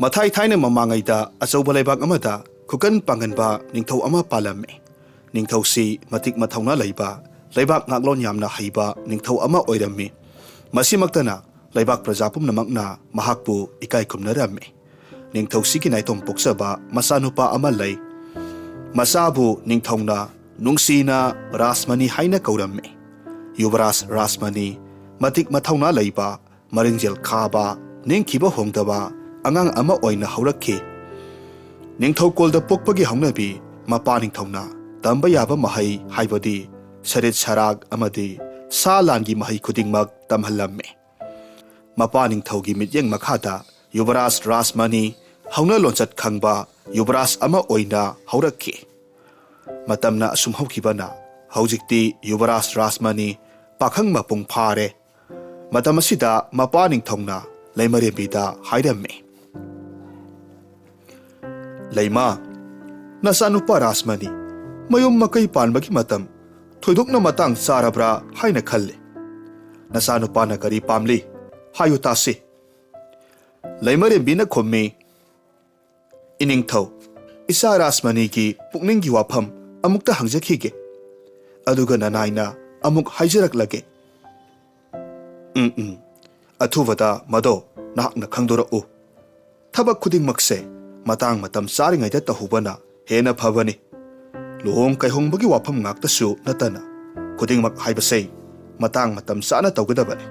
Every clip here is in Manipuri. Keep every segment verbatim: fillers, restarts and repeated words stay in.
ꯃꯊꯥꯏ ꯊꯥꯏꯅ ꯃꯃꯥꯡꯉꯩꯗ ꯑꯆꯧꯕ ꯂꯩꯕꯥꯛ ꯑꯃꯗ ꯈꯨꯀꯟ ꯄꯥꯡꯒꯟꯕ ꯅꯤꯡꯊꯧ ꯑꯃ ꯄꯥꯜꯂꯝꯃꯤ꯫ ꯅꯤꯡꯊꯧꯁꯤ ꯃꯇꯤꯛ ꯃꯊꯧꯅꯥ ꯂꯩꯕ, ꯂꯩꯕꯥꯛ ꯉꯥꯛꯂꯣꯟ ꯌꯥꯝꯅ ꯍꯩꯕ ꯅꯤꯡꯊꯧ ꯑꯃ ꯑꯣꯏꯔꯝꯃꯤ꯫ ꯃꯁꯤꯃꯛꯇꯅ ꯂꯩꯕꯥꯛ ꯄ꯭ꯔꯖꯥ ꯄꯨꯝꯅꯃꯛꯅ ꯃꯍꯥꯛꯄꯨ ꯏꯀꯥꯏ ꯈꯨꯝꯅꯔꯝꯃꯤ꯫ ꯅꯤꯡꯊꯧꯁꯤꯒꯤ ꯅꯥꯏꯇꯣꯝ ꯄꯣꯛꯆꯕ ꯃꯆꯥꯅꯨꯄꯥ ꯑꯃ ꯂꯩ꯫ ꯃꯆꯥꯕꯨ ꯅꯤꯡꯊꯧꯅ ꯅꯨꯡꯁꯤꯅ ꯔꯥꯖꯃꯅꯤ ꯍꯥꯏꯅ ꯀꯧꯔꯝꯃꯤ꯫ ꯌꯨꯕꯔꯥꯖ ꯔꯥꯖꯃꯅꯤ ꯃꯇꯤꯛ ꯃꯊꯧꯅꯥ ꯂꯩꯕ, ꯃꯔꯤꯡꯖꯦꯜ ꯈꯥꯕ, ꯅꯤꯡꯈꯤꯕ ꯍꯣꯡꯗꯕ ꯑꯉꯥꯡ ꯑꯃ ꯑꯣꯏꯅ ꯍꯧꯔꯛꯈꯤ꯫ ꯅꯤꯡꯊꯧꯀꯣꯜꯗ ꯄꯣꯛꯄꯒꯤ ꯍꯧꯅꯕꯤ ꯃꯄꯥ ꯅꯤꯡꯊꯧꯅ ꯇꯝꯕ ꯌꯥꯕ ꯃꯍꯩ, ꯍꯥꯏꯕꯗꯤ ꯁꯔꯤꯠ ꯁꯔꯥꯛ ꯑꯃꯗꯤ ꯁꯥ ꯂꯥꯟꯒꯤ ꯃꯍꯩ ꯈꯨꯗꯤꯡꯃꯛ ꯇꯝꯍꯜꯂꯝꯃꯤ꯫ ꯃꯄꯥ ꯅꯤꯡꯊꯧꯒꯤ ꯃꯤꯠꯌꯦꯡ ꯃꯈꯥꯗ ꯌꯨꯕꯔꯥꯖ ꯔꯥꯖꯃꯅꯤ ꯍꯧꯅ ꯂꯣꯟꯆꯠ ꯈꯪꯕ ꯌꯨꯕꯔꯥꯖ ꯑꯃ ꯑꯣꯏꯅ ꯍꯧꯔꯛꯈꯤ꯫ ꯃꯇꯝꯅ ꯑꯁꯨꯝ ꯍꯧꯈꯤꯕꯅ ꯍꯧꯖꯤꯛꯇꯤ ꯌꯨꯕꯔꯥꯖ ꯔꯥꯖꯃꯅꯤ ꯄꯥꯈꯪ ꯃꯄꯨꯡ ꯐꯥꯔꯦ꯫ ꯃꯇꯝ ꯑꯁꯤꯗ ꯃꯄꯥ ꯅꯤꯡꯊꯧꯅ ꯂꯩꯃꯔꯦꯝꯕꯤꯗ ꯍꯥꯏꯔꯝꯃꯤ, "ꯂꯩꯃ, ꯅꯆꯥꯅꯨꯄꯥ ꯔꯥꯖꯃꯅꯤ ꯃꯌꯨꯝ ꯃꯀꯩ ꯄꯥꯟꯕꯒꯤ ꯃꯇꯝ ꯊꯣꯏꯗꯣꯛꯅ ꯃꯇꯥꯡ ꯆꯥꯔꯕ꯭ꯔꯥ ꯍꯥꯏꯅ ꯈꯜꯂꯤ꯫ ꯅꯆꯥꯅꯨꯄꯥꯅ ꯀꯔꯤ ꯄꯥꯝꯂꯤ? ꯍꯥꯏꯌꯨ ꯇꯥꯁꯤ꯫" ꯂꯩꯃꯔꯦꯝꯕꯤꯅ ꯈꯨꯝꯃꯤ, "ꯏꯅꯤꯡꯊꯧ, ꯏꯆꯥ ꯔꯥꯖꯃꯅꯤꯒꯤ ꯄꯨꯛꯅꯤꯡꯒꯤ ꯋꯥꯐꯝ ꯑꯃꯨꯛꯇ ꯍꯪꯖꯈꯤꯒꯦ, ꯑꯗꯨꯒ ꯅꯅꯥꯏꯅ ꯑꯃꯨꯛ ꯍꯥꯏꯖꯔꯛꯂꯒꯦ꯫" "ꯎꯝ, ꯎꯝ, ꯑꯊꯨꯕꯗ ꯃꯗꯣ ꯅꯍꯥꯛꯅ ꯈꯪꯗꯣꯔꯛꯎ꯫ ꯊꯕꯛ ꯈꯨꯗꯤꯡꯃꯛꯁꯦ ꯃꯇꯥꯡ ꯃꯇꯝ ꯆꯥꯔꯤꯉꯩꯗ ꯇꯧꯍꯧꯕꯅ ꯍꯦꯟꯅ ꯐꯕꯅꯤ꯫ ꯂꯨꯍꯣꯡ ꯀꯩꯍꯣꯡꯕꯒꯤ ꯋꯥꯐꯝ ꯉꯥꯛꯇꯁꯨ ꯅꯠꯇꯅ ꯈꯨꯗꯤꯡꯃꯛ ꯍꯥꯏꯕꯁꯦ ꯃꯇꯥꯡ ꯃꯇꯝ ꯆꯥꯅ ꯇꯧꯒꯗꯕꯅꯤ꯫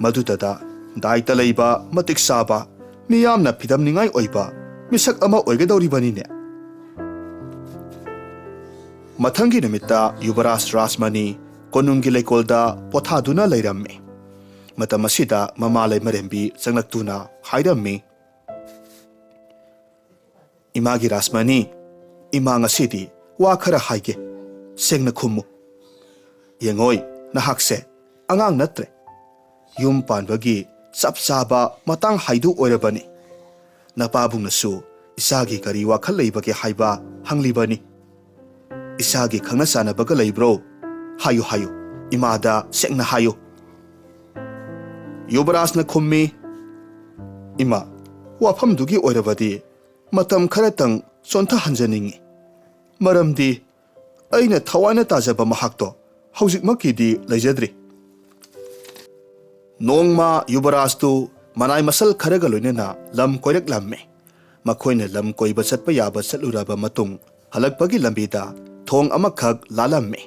ꯃꯗꯨꯗꯗ ꯗꯥꯏꯇ ꯂꯩꯕ, ꯃꯇꯤꯛ ꯆꯥꯕ, ꯃꯤꯌꯥꯝꯅ ꯐꯤꯗꯝꯅꯤꯡꯉꯥꯏ ꯑꯣꯏꯕ ꯃꯤꯁꯛ ꯑꯃ ꯑꯣꯏꯒꯗꯧꯔꯤꯕꯅꯤꯅꯦ꯫" ꯃꯊꯪꯒꯤ ꯅꯨꯃꯤꯠꯇ ꯌꯨꯕꯔꯥꯖ ꯔꯥꯖꯃꯅꯤ ꯀꯣꯅꯨꯡꯒꯤ ꯂꯩꯀꯣꯜꯗ ꯄꯣꯊꯥꯗꯨꯅ ꯂꯩꯔꯝꯃꯤ꯫ ꯃꯇꯝ ꯑꯁꯤꯗ ꯃꯃꯥ ꯂꯩꯃꯔꯦꯝꯕꯤ ꯆꯪꯂꯛꯇꯨꯅ ꯍꯥꯏꯔꯝꯃꯤ, "ꯏꯃꯥꯒꯤ ꯔꯥꯖꯃꯅꯤ, ꯏꯃꯥ ꯉꯁꯤꯗꯤ ꯋꯥ ꯈꯔ ꯍꯥꯏꯒꯦ, ꯁꯦꯡꯅ ꯈꯨꯝꯃꯨ꯫ ꯌꯦꯡꯉꯣꯏ, ꯅꯍꯥꯛꯁꯦ ꯑꯉꯥꯡ ꯅꯠꯇ꯭ꯔꯦ꯫ ꯌꯨꯝ ꯄꯥꯟꯕꯒꯤ ꯆꯞ ꯆꯥꯕ ꯃꯇꯥꯡ ꯍꯥꯏꯗꯨ ꯑꯣꯏꯔꯕꯅꯤ꯫ ꯅꯄꯥꯕꯨꯡꯅꯁꯨ ꯏꯆꯥꯒꯤ ꯀꯔꯤ ꯋꯥꯈꯜ ꯂꯩꯕꯒꯦ ꯍꯥꯏꯕ ꯍꯪꯂꯤꯕꯅꯤ꯫ ꯏꯆꯥꯒꯤ ꯈꯪꯅ ꯆꯥꯟꯅꯕꯒ ꯂꯩꯕ꯭ꯔꯣ? ꯍꯥꯏꯌꯨ, ꯍꯥꯏꯌꯨ, ꯏꯃꯥꯗ ꯁꯦꯡꯅ ꯍꯥꯏꯌꯨ꯫" ꯌꯨꯕꯔꯥꯖꯅ ꯈꯨꯝꯃꯤ, "ꯏꯃꯥ, ꯋꯥꯐꯝꯗꯨꯒꯤ ꯑꯣꯏꯔꯕꯗꯤ ꯃꯇꯝ ꯈꯔꯇꯪ ꯆꯣꯟꯊꯍꯟꯖꯅꯤꯡꯏ꯫ ꯃꯔꯝꯗꯤ ꯑꯩꯅ ꯊꯋꯥꯏꯅ ꯇꯥꯖꯕ ꯃꯍꯥꯛꯇꯣ ꯍꯧꯖꯤꯛꯃꯛꯀꯤꯗꯤ ꯂꯩꯖꯗ꯭ꯔꯤ꯫ ꯅꯣꯡꯃ ꯌꯨꯕꯔꯥꯖꯇꯨ ꯃꯅꯥꯏ ꯃꯁꯜ ꯈꯔꯒ ꯂꯣꯏꯅꯅ ꯂꯝ ꯀꯣꯏꯔꯛꯂꯝꯃꯤ꯫ ꯃꯈꯣꯏꯅ ꯂꯝ ꯀꯣꯏꯕ ꯆꯠꯄ ꯌꯥꯕ ꯆꯠꯂꯨꯔꯕ ꯃꯇꯨꯡ, ꯍꯜꯂꯛꯄꯒꯤ ꯂꯝꯕꯤꯗ ꯊꯣꯡ ꯑꯃꯈꯛ ꯂꯥꯜꯂꯝꯃꯤ꯫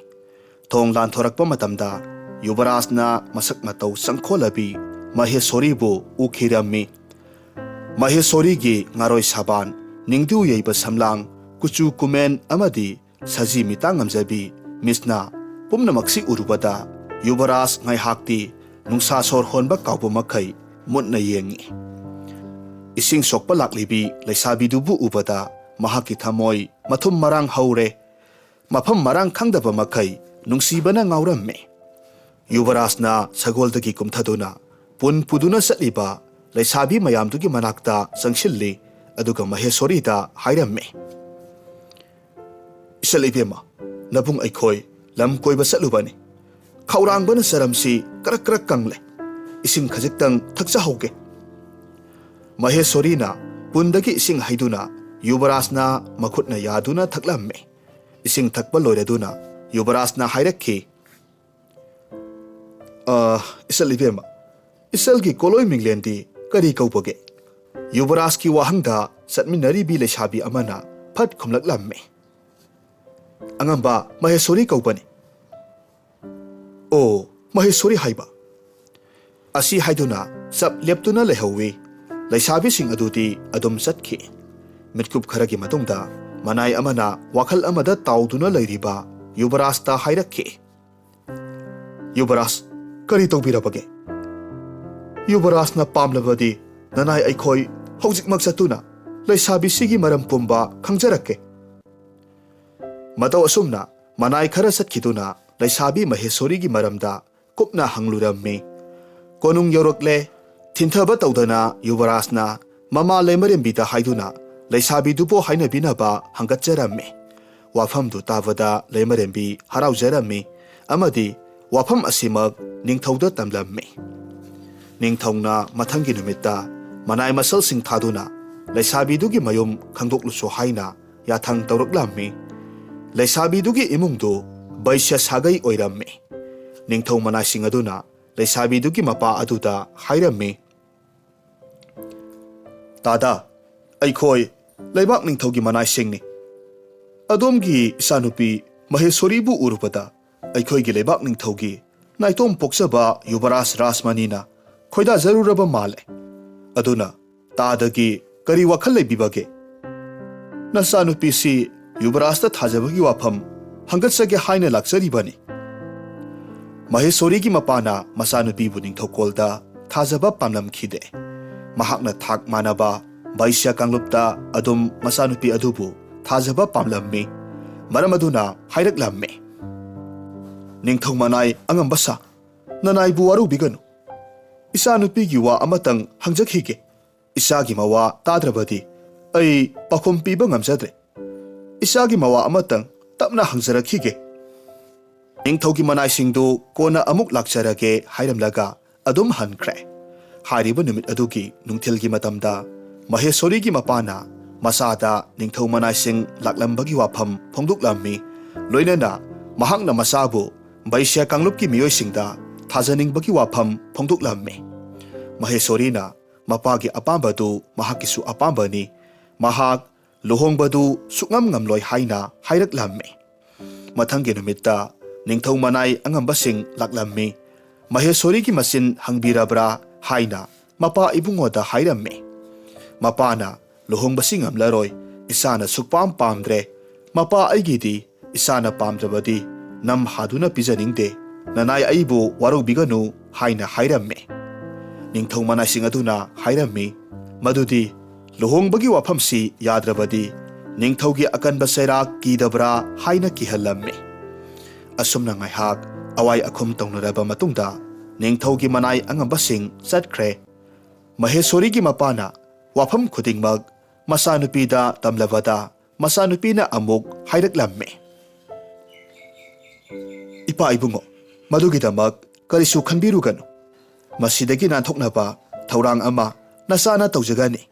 ꯊꯣꯡ ꯂꯥꯟꯊꯣꯔꯛꯄ ꯃꯇꯝꯗ ꯌꯨꯕꯔꯥꯖꯅ ꯃꯁꯛ ꯃꯇꯧ ꯆꯪꯈꯣꯜꯂꯕꯤ ꯃꯍꯦꯁꯣꯔꯤꯕꯨ ꯎꯈꯤꯔꯝꯃꯤ꯫ ꯃꯍꯦꯁꯣꯔꯤꯒꯤ ꯉꯥꯔꯣꯏ ꯁꯥꯕꯥꯟ, ꯅꯤꯡꯗꯨ ꯌꯩꯕ ꯁꯝꯂꯥꯡ, ꯀꯨꯆꯨ ꯀꯨꯃꯦꯟ ꯑꯃꯗꯤ ꯁꯖꯤ ꯃꯤꯇꯥ ꯉꯝꯖꯕꯤ ꯃꯤꯁꯅꯥ ꯄꯨꯝꯅꯃꯛꯁꯤ ꯎꯔꯨꯕꯗ ꯌꯨꯕꯔꯥꯖ ꯉꯥꯏꯍꯥꯛꯇꯤ ꯅꯨꯡꯁꯥ ꯁꯣꯔ ꯍꯣꯟꯕ ꯀꯥꯎꯕ ꯃꯈꯩ ꯃꯨꯠꯅ ꯌꯦꯡꯉꯤ꯫ ꯏꯁꯤꯡ ꯁꯣꯛꯄ ꯂꯥꯛꯂꯤꯕꯤ ꯂꯩꯁꯥꯕꯤꯗꯨꯕꯨ ꯎꯕꯗ ꯃꯍꯥꯛꯀꯤ ꯊꯃꯣꯏ ꯃꯊꯨꯝ ꯃꯔꯥꯡ ꯍꯧꯔꯦ꯫ ꯃꯐꯝ ꯃꯔꯥꯡ ꯈꯪꯗꯕ ꯃꯈꯩ ꯅꯨꯡꯁꯤꯕꯅ ꯉꯥꯎꯔꯝꯃꯤ꯫ ꯌꯨꯕꯔꯥꯖꯅ ꯁꯒꯣꯜꯗꯒꯤ ꯀꯨꯝꯊꯗꯨꯅ ꯄꯨꯟ ꯄꯨꯗꯨꯅ ꯆꯠꯂꯤꯕ ꯂꯩꯁꯥꯕꯤ ꯃꯌꯥꯝꯗꯨꯒꯤ ꯃꯅꯥꯛꯇ ꯆꯪꯁꯤꯜꯂꯤ, ꯑꯗꯨꯒ ꯃꯍꯦꯁꯣꯔꯤꯗ ꯍꯥꯏꯔꯝꯃꯤ, "ꯏꯆꯜ ꯏꯕꯦꯝꯃ, ꯅꯕꯨꯡ ꯑꯩꯈꯣꯏ ꯂꯝ ꯀꯣꯏꯕ ꯆꯠꯂꯨꯕꯅꯤ꯫ ꯈꯧꯔꯥꯡꯕꯅ ꯆꯔꯝꯁꯤ ꯀꯔꯛ ꯀꯔꯛ ꯀꯪꯂꯦ꯫ ꯏꯁꯤꯡ ꯈꯖꯤꯛꯇꯪ ꯊꯛꯆꯍꯧꯒꯦ꯫" ꯃꯍꯦꯁꯣꯔꯤꯅ ꯄꯨꯟꯗꯒꯤ ꯏꯁꯤꯡ ꯍꯩꯗꯨꯅ ꯌꯨꯕꯔꯥꯖꯅ ꯃꯈꯨꯠꯅ ꯌꯥꯗꯨꯅ ꯊꯛꯂꯝꯃꯤ꯫ ꯏꯁꯤꯡ ꯊꯛꯄ ꯂꯣꯏꯔꯗꯨꯅ ꯌꯨꯕꯔꯥꯖꯅ ꯍꯥꯏꯔꯛꯈꯤ, "ꯑ, ꯏꯆꯜ ꯏꯕꯦꯝꯃ, ꯏꯆꯜꯒꯤ ꯀꯣꯂꯣꯏ ꯃꯤꯡꯂꯦꯟꯗꯤ ꯀꯔꯤ ꯀꯧꯕꯒꯦ?" ꯌꯨꯕꯔꯥꯖꯀꯤ ꯋꯥꯍꯪꯗ ꯆꯠꯃꯤꯟꯅꯔꯤꯕꯤ ꯂꯩꯁꯥꯕꯤ ꯑꯃꯅ ꯐꯠ ꯈꯨꯝꯂꯛꯂꯝꯃꯤ, "ꯑꯉꯝꯕ ꯃꯍꯦꯁꯣꯔꯤ ꯀꯧꯕꯅꯤ꯫" "ꯑꯣ, ꯃꯍꯦꯁꯣꯔꯤ ꯍꯥꯏꯕ?" ꯑꯁꯤ ꯍꯥꯏꯗꯨꯅ ꯆꯞ ꯂꯦꯞꯇꯨꯅ ꯂꯩꯍꯧꯋꯤ꯫ ꯂꯩꯁꯥꯕꯤꯁꯤꯡ ꯑꯗꯨꯗꯤ ꯑꯗꯨꯝ ꯆꯠꯈꯤ꯫ ꯃꯤꯠꯀꯨꯞ ꯈꯔꯒꯤ ꯃꯇꯨꯡꯗ ꯃꯅꯥꯏ ꯑꯃꯅ ꯋꯥꯈꯜ ꯑꯃꯗ ꯇꯥꯎꯗꯨꯅ ꯂꯩꯔꯤꯕ ꯌꯨꯕꯔꯥꯖꯇ ꯍꯥꯏꯔꯛꯈꯤ, "ꯌꯨꯕꯔꯥꯖ, ꯀꯔꯤ ꯇꯧꯕꯤꯔꯕꯒꯦ?" "ꯌꯨꯕꯔꯥꯖꯅ ꯄꯥꯝꯂꯕꯗꯤ ꯅꯅꯥꯏ ꯑꯩꯈꯣꯏ ꯍꯧꯖꯤꯛꯃꯛ ꯆꯠꯇꯨꯅ ꯂꯩꯁꯥꯕꯤꯁꯤꯒꯤ ꯃꯔꯝ ꯄꯨꯝꯕ ꯈꯪꯖꯔꯛꯀꯦ꯫" ꯃꯇꯧ ꯑꯁꯨꯝꯅ ꯃꯅꯥꯏ ꯈꯔ ꯆꯠꯈꯤꯗꯨꯅ ꯂꯩꯁꯥꯕꯤ ꯃꯍꯦꯁꯣꯔꯤꯒꯤ ꯃꯔꯝꯗ ꯀꯨꯞꯅ ꯍꯪꯂꯨꯔꯝꯃꯤ꯫ ꯀꯣꯅꯨꯡ ꯌꯧꯔꯛꯂꯦ꯫ ꯊꯤꯟꯊꯕ ꯇꯧꯗꯅ ꯌꯨꯕꯔꯥꯖꯅ ꯃꯃꯥ ꯂꯩꯃꯔꯦꯝꯕꯤꯗ ꯍꯥꯏꯗꯨꯅ ꯂꯩꯁꯥꯕꯤꯗꯨꯕꯨ ꯍꯥꯏꯅꯕꯤꯅꯕ ꯍꯪꯒꯠꯆꯔꯝꯃꯤ꯫ ꯋꯥꯐꯝꯗꯨ ꯇꯥꯕꯗ ꯂꯩꯃꯔꯦꯝꯕꯤ ꯍꯔꯥꯎꯖꯔꯝꯃꯤ ꯑꯃꯗꯤ ꯋꯥꯐꯝ ꯑꯁꯤꯃꯛ ꯅꯤꯡꯊꯧꯗ ꯇꯝꯂꯝꯃꯤ꯫ ꯅꯤꯡꯊꯧꯅ ꯃꯊꯪꯒꯤ ꯅꯨꯃꯤꯠꯇ ꯃꯅꯥꯏ ꯃꯁꯜꯁꯤꯡ ꯊꯥꯗꯨꯅ ꯂꯩꯁꯥꯕꯤꯗꯨꯒꯤ ꯃꯌꯨꯝ ꯈꯪꯗꯣꯛꯂꯨꯁꯨ ꯍꯥꯏꯅ ꯌꯥꯊꯪ ꯇꯧꯔꯛꯂꯝꯃꯤ꯫ ꯂꯩꯁꯥꯕꯤꯗꯨꯒꯤ ꯏꯃꯨꯡꯗꯨ ꯕꯩꯁ꯭ꯌ ꯁꯥꯒꯩ ꯑꯣꯏꯔꯝꯃꯤ꯫ ꯅꯤꯡꯊꯧ ꯃꯅꯥꯏꯁꯤꯡ ꯑꯗꯨꯅ ꯂꯩꯁꯥꯕꯤꯗꯨꯒꯤ ꯃꯄꯥ ꯑꯗꯨꯗ ꯍꯥꯏꯔꯝꯃꯤ, "ꯇꯥꯗꯥ, ꯑꯩꯈꯣꯏ ꯂꯩꯕꯥꯛ ꯅꯤꯡꯊꯧꯒꯤ ꯃꯅꯥꯏꯁꯤꯡꯅꯤ꯫ ꯑꯗꯣꯝꯒꯤ ꯏꯆꯥꯅꯨꯄꯤ ꯃꯍꯦꯁꯣꯔꯤꯕꯨ ꯎꯔꯨꯕꯗ ꯑꯩꯈꯣꯏꯒꯤ ꯂꯩꯕꯥꯛ ꯅꯤꯡꯊꯧꯒꯤ ꯅꯥꯏꯇꯣꯝ ꯄꯣꯛꯆꯕ ꯌꯨꯕꯔꯥꯖ ꯔꯥꯖꯃꯅꯤꯅ ꯈꯣꯏꯗꯥꯖꯔꯨꯔꯕ ꯃꯥꯜꯂꯦ꯫ ꯑꯗꯨꯅ ꯇꯥꯗꯒꯤ ꯀꯔꯤ ꯋꯥꯈꯜ ꯂꯩꯕꯤꯕꯒꯦ? ꯅꯆꯥꯅꯨꯄꯤꯁꯤ ꯌꯨꯕꯔꯥꯖꯇ ꯊꯥꯖꯕꯒꯤ ꯋꯥꯐꯝ ꯍꯪꯒꯠꯆꯒꯦ ꯍꯥꯏꯅ ꯂꯥꯛꯆꯔꯤꯕꯅꯤ꯫" ꯃꯍꯦꯁꯣꯔꯤꯒꯤ ꯃꯄꯥꯅ ꯃꯆꯥꯅꯨꯄꯤꯕꯨ ꯅꯤꯡꯊꯧꯀꯣꯜꯗ ꯊꯥꯖꯕ ꯄꯥꯝꯂꯝꯈꯤꯗꯦ꯫ ꯃꯍꯥꯛꯅ ꯊꯥꯛ ꯃꯥꯟꯅꯕ ꯕꯩꯁ꯭ꯌ ꯀꯥꯡꯂꯨꯞꯇ ꯑꯗꯨꯝ ꯃꯆꯥꯅꯨꯄꯤ ꯑꯗꯨꯕꯨ ꯊꯥꯖꯕ ꯄꯥꯝꯂꯝꯃꯤ꯫ ꯃꯔꯝ ꯑꯗꯨꯅ ꯍꯥꯏꯔꯛꯂꯝꯃꯤ, "ꯅꯤꯡꯊꯧ ꯃꯅꯥꯏ ꯑꯉꯝꯕ ꯁꯥ, ꯅꯅꯥꯏꯕꯨ ꯋꯥꯔꯧꯕꯤꯒꯅꯨ꯫ ꯏꯆꯥꯅꯨꯄꯤꯒꯤ ꯋꯥ ꯑꯃꯇꯪ ꯍꯪꯖꯈꯤꯒꯦ꯫ ꯏꯆꯥꯒꯤ ꯃꯋꯥ ꯇꯥꯗ꯭ꯔꯕꯗꯤ ꯑꯩ ꯄꯥꯎꯈꯨꯝ ꯄꯤꯕ ꯉꯝꯖꯗ꯭ꯔꯦ꯫ ꯏꯆꯥꯒꯤ ꯃꯋꯥ ꯑꯃꯇꯪ ꯇꯞꯅ ꯍꯪꯖꯔꯛꯈꯤꯒꯦ꯫" ꯅꯤꯡꯊꯧꯒꯤ ꯃꯅꯥꯏꯁꯤꯡꯗꯨ ꯀꯣꯟꯅ ꯑꯃꯨꯛ ꯂꯥꯛꯆꯔꯒꯦ ꯍꯥꯏꯔꯝꯂꯒ ꯑꯗꯨꯝ ꯍꯟꯈ꯭ꯔꯦ꯫ ꯍꯥꯏꯔꯤꯕ ꯅꯨꯃꯤꯠ ꯑꯗꯨꯒꯤ ꯅꯨꯡꯊꯤꯜꯒꯤ ꯃꯇꯝꯗ ꯃꯍꯦꯁꯣꯔꯤꯒꯤ ꯃꯄꯥꯅ ꯃꯆꯥꯗ ꯅꯤꯡꯊꯧ ꯃꯅꯥꯏꯁꯤꯡ ꯂꯥꯛꯂꯝꯕꯒꯤ ꯋꯥꯐꯝ ꯐꯣꯡꯗꯣꯛꯂꯝꯃꯤ꯫ ꯂꯣꯏꯅꯅ ꯃꯍꯥꯛꯅ ꯃꯆꯥꯕꯨ ꯕꯩꯁ꯭ꯌ ꯀꯥꯡꯂꯨꯞꯀꯤ ꯃꯤꯑꯣꯏꯁꯤꯡꯗ ꯊꯥꯖꯅꯤꯡꯕꯒꯤ ꯋꯥꯐꯝ ꯐꯣꯡꯗꯣꯛꯂꯝꯃꯤ꯫ ꯃꯍꯦꯁꯣꯔꯤꯅ ꯃꯄꯥꯒꯤ ꯑꯄꯥꯝꯕꯗꯨ ꯃꯍꯥꯛꯀꯤꯁꯨ ꯑꯄꯥꯝꯕꯅꯤ, ꯃꯍꯥꯛ ꯂꯨꯍꯣꯡꯕꯗꯨ ꯁꯨꯛꯉꯝ ꯉꯝꯂꯣꯏ ꯍꯥꯏꯅ ꯍꯥꯏꯔꯛꯂꯝꯃꯤ꯫ ꯃꯊꯪꯒꯤ ꯅꯨꯃꯤꯠꯇ ꯅꯤꯡꯊꯧ ꯃꯅꯥꯏ ꯑꯉꯝꯕꯁꯤꯡ ꯂꯥꯛꯂꯝꯃꯤ꯫ ꯃꯍꯦꯁꯣꯔꯤꯒꯤ ꯃꯆꯤꯟ ꯍꯪꯕꯤꯔꯕ꯭ꯔꯥ ꯍꯥꯏꯅ ꯃꯄꯥ ꯏꯕꯨꯡꯉꯣꯗ ꯍꯥꯏꯔꯝꯃꯤ꯫ ꯃꯄꯥꯅ, "ꯂꯨꯍꯣꯡꯕꯁꯤ ꯉꯝꯂꯔꯣꯏ, ꯏꯆꯥꯅ ꯁꯨꯛꯄꯥꯝ ꯄꯥꯝꯗ꯭ꯔꯦ꯫ ꯃꯄꯥ ꯑꯩꯒꯤꯗꯤ ꯏꯆꯥꯅ ꯄꯥꯝꯗ꯭ꯔꯕꯗꯤ ꯅꯝ ꯍꯥꯗꯨꯅ ꯄꯤꯖꯅꯤꯡꯗꯦ꯫ ꯅꯅꯥꯏ ꯑꯩꯕꯨ ꯋꯥꯔꯧꯕꯤꯒꯅꯨ" ꯍꯥꯏꯅ ꯍꯥꯏꯔꯝꯃꯤ꯫ ꯅꯤꯡꯊꯧ ꯃꯅꯥꯏꯁꯤꯡ ꯑꯗꯨꯅ ꯍꯥꯏꯔꯝꯃꯤ ꯃꯗꯨꯗꯤ ꯂꯨꯍꯣꯡꯕꯒꯤ ꯋꯥꯐꯝꯁꯤ ꯌꯥꯗ꯭ꯔꯕꯗꯤ ꯅꯤꯡꯊꯧꯒꯤ ꯑꯀꯟꯕ ꯆꯩꯔꯥꯛ ꯀꯤꯗꯕ꯭ꯔꯥ ꯍꯥꯏꯅ ꯀꯤꯍꯜꯂꯝꯃꯤ꯫ ꯑꯁꯨꯝꯅ ꯉꯥꯏꯍꯥꯛ ꯑꯋꯥꯏ ꯑꯈꯨꯝ ꯇꯧꯅꯔꯕ ꯃꯇꯨꯡꯗ ꯅꯤꯡꯊꯧꯒꯤ ꯃꯅꯥꯏ ꯑꯉꯝꯕꯁꯤꯡ ꯆꯠꯈ꯭ꯔꯦ꯫ ꯃꯍꯦꯁꯣꯔꯤꯒꯤ ꯃꯄꯥꯅ ꯋꯥꯐꯝ ꯈꯨꯗꯤꯡꯃꯛ ꯃꯆꯥꯅꯨꯄꯤꯗ ꯇꯝꯂꯕꯗ ꯃꯆꯥꯅꯨꯄꯤꯅ ꯑꯃꯨꯛ ꯍꯥꯏꯔꯛꯂꯝꯃꯤ, "ꯏꯄꯥ ꯏꯕꯨꯡꯉꯣ, ꯃꯗꯨꯒꯤꯗꯃꯛ ꯀꯔꯤꯁꯨ ꯈꯟꯕꯤꯔꯨꯒꯅꯨ꯫ ꯃꯁꯤꯗꯒꯤ ꯅꯥꯟꯊꯣꯛꯅꯕ ꯊꯧꯔꯥꯡ ꯑꯃ ꯅꯆꯥꯅ ꯇꯧꯖꯒꯅꯤ꯫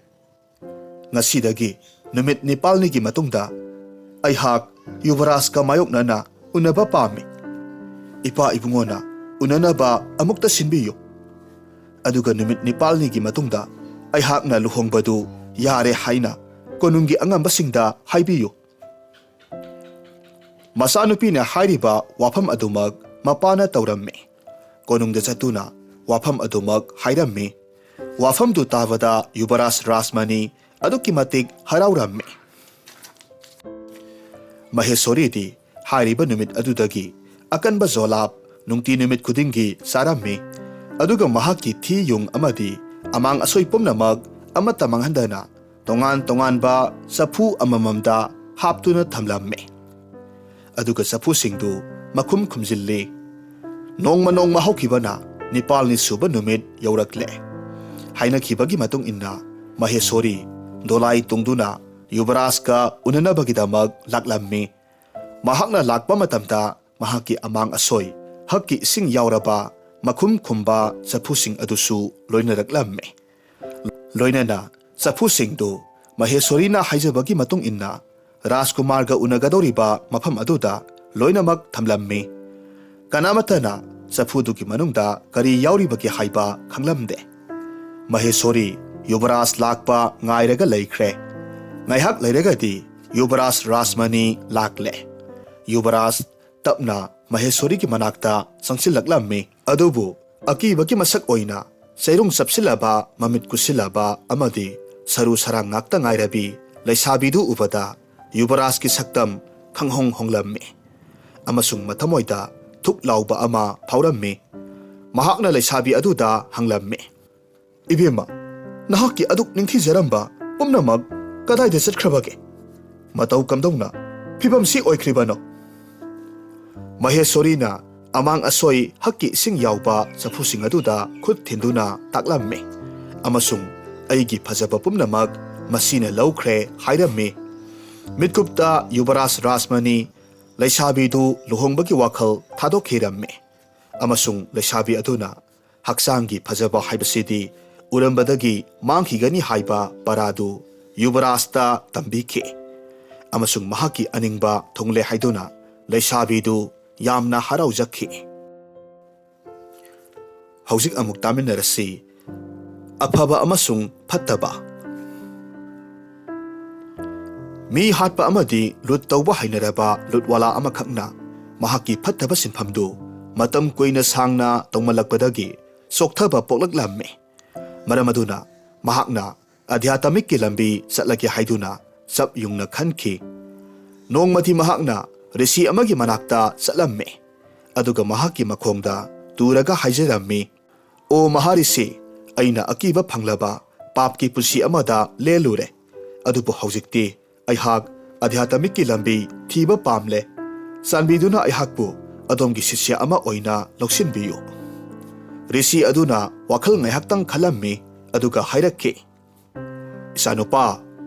ꯉꯁꯤꯗꯒꯤ ꯅꯨꯃꯤꯠ ꯅꯤꯄꯥꯜꯅꯤꯒꯤ ꯃꯇꯨꯡꯗ ꯑꯩꯍꯥꯛ ꯌꯨꯕꯔꯥꯖꯀ ꯃꯥꯌꯣꯛꯅꯅ ꯎꯅꯕ ꯄꯥꯝꯃꯤ꯫ ꯏꯄꯥ ꯏꯕꯨꯡꯉꯣꯅ ꯎꯅꯅꯕ ꯑꯃꯨꯛꯇ ꯁꯤꯟꯕꯤꯌꯨ꯫ ꯑꯗꯨꯒ ꯅꯨꯃꯤꯠ ꯅꯤꯄꯥꯜꯅꯤꯒꯤ ꯃꯇꯨꯡꯗ ꯑꯩꯍꯥꯛꯅ ꯂꯨꯍꯣꯡꯕꯗꯨ ꯌꯥꯔꯦ ꯍꯥꯏꯅ ꯀꯣꯅꯨꯡꯒꯤ ꯑꯉꯝꯕꯁꯤꯡꯗ ꯍꯥꯏꯕꯤꯌꯨ꯫ ꯃꯆꯥꯅꯨꯄꯤꯅ ꯍꯥꯏꯔꯤꯕ ꯋꯥꯐꯝ ꯑꯗꯨꯃꯛ ꯃꯄꯥꯅ ꯇꯧꯔꯝꯃꯤ꯫ ꯀꯣꯅꯨꯡꯗ ꯆꯠꯇꯨꯅ ꯋꯥꯐꯝ ꯑꯗꯨꯃꯛ ꯍꯥꯏꯔꯝꯃꯤ꯫ ꯋꯥꯐꯝꯗꯨ ꯇꯥꯕꯗ ꯌꯨꯕꯔꯥꯖ ꯔꯥꯖꯃꯅꯤ ꯑꯗꯨꯛꯀꯤ ꯃꯇꯤꯛ ꯍꯔꯥꯎꯔꯝꯃꯤ꯫ ꯃꯍꯦꯁꯣꯔꯤꯗꯤ ꯍꯥꯏꯔꯤꯕ ꯅꯨꯃꯤꯠ ꯑꯗꯨꯗꯒꯤ ꯑꯀꯟꯕ ꯖꯣꯂꯥꯞ ꯅꯨꯡꯇꯤ ꯅꯨꯃꯤꯠ ꯈꯨꯗꯤꯡꯒꯤ ꯆꯥꯔꯝꯃꯤ꯫ ꯑꯗꯨꯒ ꯃꯍꯥꯛꯀꯤ ꯊꯤ ꯌꯨꯡ ꯑꯃꯗꯤ ꯑꯃꯥꯡ ꯑꯁꯣꯏ ꯄꯨꯝꯅꯃꯛ ꯑꯃꯠꯇ ꯃꯥꯡꯍꯟꯗꯅ ꯇꯣꯉꯥꯟ ꯇꯣꯉꯥꯟꯕ ꯆꯐꯨ ꯑꯃꯃꯝꯗ ꯍꯥꯞꯇꯨꯅ ꯊꯝꯂꯝꯃꯤ꯫ ꯑꯗꯨꯒ ꯆꯐꯨꯁꯤꯡꯗꯨ ꯃꯈꯨꯝ ꯈꯨꯝꯖꯤꯜꯂꯤ꯫ ꯅꯣꯡꯃ ꯅꯣꯡꯃ ꯍꯧꯈꯤꯕꯅ ꯅꯤꯄꯥꯜꯅꯤ ꯁꯨꯕ ꯅꯨꯃꯤꯠ ꯌꯧꯔꯛꯂꯦ꯫ ꯍꯥꯏꯅꯈꯤꯕꯒꯤ ꯃꯇꯨꯡ ꯏꯟꯅ ꯃꯍꯦꯁꯣꯔꯤ ꯗꯣꯂꯥꯏ ꯇꯣꯡꯗꯨꯅ ꯌꯨꯕꯔꯥꯖꯀ ꯎꯅꯅꯕꯒꯤꯗꯃꯛ ꯂꯥꯛꯂꯝꯃꯤ꯫ ꯃꯍꯥꯛꯅ ꯂꯥꯛꯄ ꯃꯇꯝꯗ ꯃꯍꯥꯛꯀꯤ ꯑꯃꯥꯡ ꯑꯁꯣꯏ, ꯍꯛꯀꯤ ꯏꯁꯤꯡ ꯌꯥꯎꯔꯕ ꯃꯈꯨꯝ ꯈꯨꯝꯕ ꯆꯐꯨꯁꯤꯡ ꯑꯗꯨꯁꯨ ꯂꯣꯏꯅꯔꯛꯂꯝꯃꯤ꯫ ꯂꯣꯏꯅꯅ ꯆꯐꯨꯁꯤꯡꯗꯨ ꯃꯍꯦꯁꯣꯔꯤꯅ ꯍꯥꯏꯖꯕꯒꯤ ꯃꯇꯨꯡ ꯏꯟꯅ ꯔꯥꯖꯀꯨꯃꯥꯔꯒ ꯎꯅꯒꯗꯧꯔꯤꯕ ꯃꯐꯝ ꯑꯗꯨꯗ ꯂꯣꯏꯅꯃꯛ ꯊꯝꯂꯝꯃꯤ꯫ ꯀꯅꯥꯃꯠꯇꯅ ꯆꯐꯨꯗꯨꯒꯤ ꯃꯅꯨꯡꯗ ꯀꯔꯤ ꯌꯥꯎꯔꯤꯕꯒꯦ ꯍꯥꯏꯕ ꯈꯪꯂꯝꯗꯦ꯫ ꯃꯍꯦꯁꯣꯔꯤ ꯌꯨꯕꯔꯥꯖ ꯂꯥꯛꯄ ꯉꯥꯏꯔꯒ ꯂꯩꯈ꯭ꯔꯦ꯫ ꯉꯥꯏꯍꯥꯛ ꯂꯩꯔꯒꯗꯤ ꯌꯨꯕꯔꯥꯖ ꯔꯥꯖꯃꯅꯤ ꯂꯥꯛꯂꯦ꯫ ꯌꯨꯕꯔꯥꯖ ꯇꯞꯅ ꯃꯍꯦꯁꯣꯔꯤꯒꯤ ꯃꯅꯥꯛꯇ ꯆꯪꯁꯤꯜꯂꯛꯂꯝꯃꯤ꯫ ꯑꯗꯨꯕꯨ ꯑꯀꯤꯕꯒꯤ ꯃꯁꯛ ꯑꯣꯏꯅ ꯆꯩꯔꯨꯡ ꯆꯞꯁꯤꯜꯂꯕ, ꯃꯃꯤꯠ ꯀꯨꯠꯁꯤꯜꯂꯕ ꯑꯃꯗꯤ ꯁꯔꯨ ꯁꯔꯥꯡ ꯉꯥꯛꯇ ꯉꯥꯏꯔꯕꯤ ꯂꯩꯁꯥꯕꯤꯗꯨ ꯎꯕꯗ ꯌꯨꯕꯔꯥꯖꯀꯤ ꯁꯛꯇꯝ ꯈꯪꯍꯣꯡ ꯍꯣꯡꯂꯝꯃꯤ ꯑꯃꯁꯨꯡ ꯃꯊꯃꯣꯏꯗ ꯊꯨꯛ ꯂꯥꯎꯕ ꯑꯃ ꯐꯥꯎꯔꯝꯃꯤ꯫ ꯃꯍꯥꯛꯅ ꯂꯩꯁꯥꯕꯤ ꯑꯗꯨꯗ ꯍꯪꯂꯝꯃꯤ, "ꯏꯕꯦꯝꯃ, ꯅꯍꯥꯛꯀꯤ ꯑꯗꯨꯛ ꯅꯤꯡꯊꯤꯖꯔꯝꯕ ꯄꯨꯝꯅꯃꯛ ꯀꯗꯥꯏꯗ ꯆꯠꯈ꯭ꯔꯕꯒꯦ? ꯃꯇꯧ ꯀꯝꯗꯧꯅ ꯐꯤꯕꯝꯁꯤ ꯑꯣꯏꯈ꯭ꯔꯤꯕꯅꯣ?" ꯃꯍꯦꯁꯣꯔꯤꯅ ꯑꯃꯥꯡ ꯑꯁꯣꯏ, ꯍꯛꯀꯤ ꯏꯁꯤꯡ ꯌꯥꯎꯕ ꯆꯐꯨꯁꯤꯡ ꯑꯗꯨꯗ ꯈꯨꯠ ꯊꯤꯟꯗꯨꯅ ꯇꯥꯛꯂꯝꯃꯤ ꯑꯃꯁꯨꯡ "ꯑꯩꯒꯤ ꯐꯖꯕ ꯄꯨꯝꯅꯃꯛ ꯃꯁꯤꯅ ꯂꯧꯈ꯭ꯔꯦ" ꯍꯥꯏꯔꯝꯃꯤ꯫ ꯃꯤꯠꯀꯨꯞꯇ ꯌꯨꯕꯔꯥꯖ ꯔꯥꯖꯃꯅꯤ ꯂꯩꯁꯥꯕꯤꯗꯨ ꯂꯨꯍꯣꯡꯕꯒꯤ ꯋꯥꯈꯜ ꯊꯥꯗꯣꯛꯈꯤꯔꯝꯃꯤ ꯑꯃꯁꯨꯡ ꯂꯩꯁꯥꯕꯤ ꯑꯗꯨꯅ ꯍꯛꯆꯥꯡꯒꯤ ꯐꯖꯕ ꯍꯥꯏꯕꯁꯤꯗꯤ ꯎꯔꯝꯕꯗꯒꯤ ꯃꯥꯡꯈꯤꯒꯅꯤ ꯍꯥꯏꯕ ꯄꯔꯥꯗꯨ ꯌꯨꯕꯔꯥꯖꯇ ꯇꯝꯕꯤꯈꯤ, ꯑꯃꯁꯨꯡ ꯃꯍꯥꯛꯀꯤ ꯑꯅꯤꯡꯕ ꯊꯨꯡꯂꯦ ꯍꯥꯏꯗꯨꯅ ꯂꯩꯁꯥꯕꯤꯗꯨ ꯌꯥꯝꯅ ꯍꯔꯥꯎꯖꯈꯤ꯫ ꯍꯧꯖꯤꯛ ꯑꯃꯨꯛ ꯇꯥꯃꯤꯟꯅꯔꯁꯤ꯫ ꯑꯐꯕ ꯑꯃꯁꯨꯡ ꯐꯠꯇꯕ꯫ ꯃꯤ ꯍꯥꯠꯄ ꯑꯃꯗꯤ ꯂꯨꯠ ꯇꯧꯕ ꯍꯩꯅꯔꯕ ꯂꯨꯠꯋꯥꯂꯥ ꯑꯃꯈꯛꯅ ꯃꯍꯥꯛꯀꯤ ꯐꯠꯇꯕ ꯁꯤꯟꯐꯝꯗꯨ ꯃꯇꯝ ꯀꯨꯏꯅ ꯁꯥꯡꯅ ꯇꯧꯃꯜꯂꯛꯄꯗꯒꯤ ꯆꯣꯛꯊꯕ ꯄꯣꯛꯂꯛꯂꯝꯃꯤ꯫ ꯃꯔꯝ ꯑꯗꯨꯅ ꯃꯍꯥꯛꯅ ꯑꯙ꯭ꯌꯥꯇꯃꯤꯛꯀꯤ ꯂꯝꯕꯤ ꯆꯠꯂꯒꯦ ꯍꯥꯏꯗꯨꯅ ꯆꯞ ꯌꯨꯡꯅ ꯈꯟꯈꯤ꯫ ꯅꯣꯡꯃꯗꯤ ꯃꯍꯥꯛꯅ ꯔꯤꯁꯤ ꯑꯃꯒꯤ ꯃꯅꯥꯛꯇ ꯆꯠꯂꯝꯃꯤ, ꯑꯗꯨꯒ ꯃꯍꯥꯛꯀꯤ ꯃꯈꯣꯡꯗ ꯇꯨꯔꯒ ꯍꯥꯏꯖꯔꯝꯃꯤ, "ꯑꯣ ꯃꯍꯥꯔꯤꯁꯤ, ꯑꯩꯅ ꯑꯀꯤꯕ ꯐꯪꯂꯕ ꯄꯥꯞꯀꯤ ꯄꯨꯟꯁꯤ ꯑꯃꯗ ꯂꯦꯜꯂꯨꯔꯦ, ꯑꯗꯨꯕꯨ ꯍꯧꯖꯤꯛꯇꯤ ꯑꯩꯍꯥꯛ ꯑꯙ꯭ꯌꯥꯇꯃꯤꯛꯀꯤ ꯂꯝꯕꯤ ꯊꯤꯕ ꯄꯥꯝꯂꯦ꯫ ꯆꯥꯟꯕꯤꯗꯨꯅ ꯑꯩꯍꯥꯛꯄꯨ ꯑꯗꯣꯝꯒꯤ ꯁꯤꯁ꯭ꯌ ꯑꯃ ꯑꯣꯏꯅ ꯂꯧꯁꯤꯟꯕꯤꯌꯨ꯫" ꯔꯤꯁꯤ ꯑꯗꯨꯅ ꯋꯥꯈꯜ ꯉꯥꯏꯍꯥꯛꯇꯪ ꯈꯜꯂꯝꯃꯤ, ꯑꯗꯨꯒ ꯍꯥꯏꯔꯛꯈꯤ, "ꯏꯆꯥꯅꯨꯄꯥ,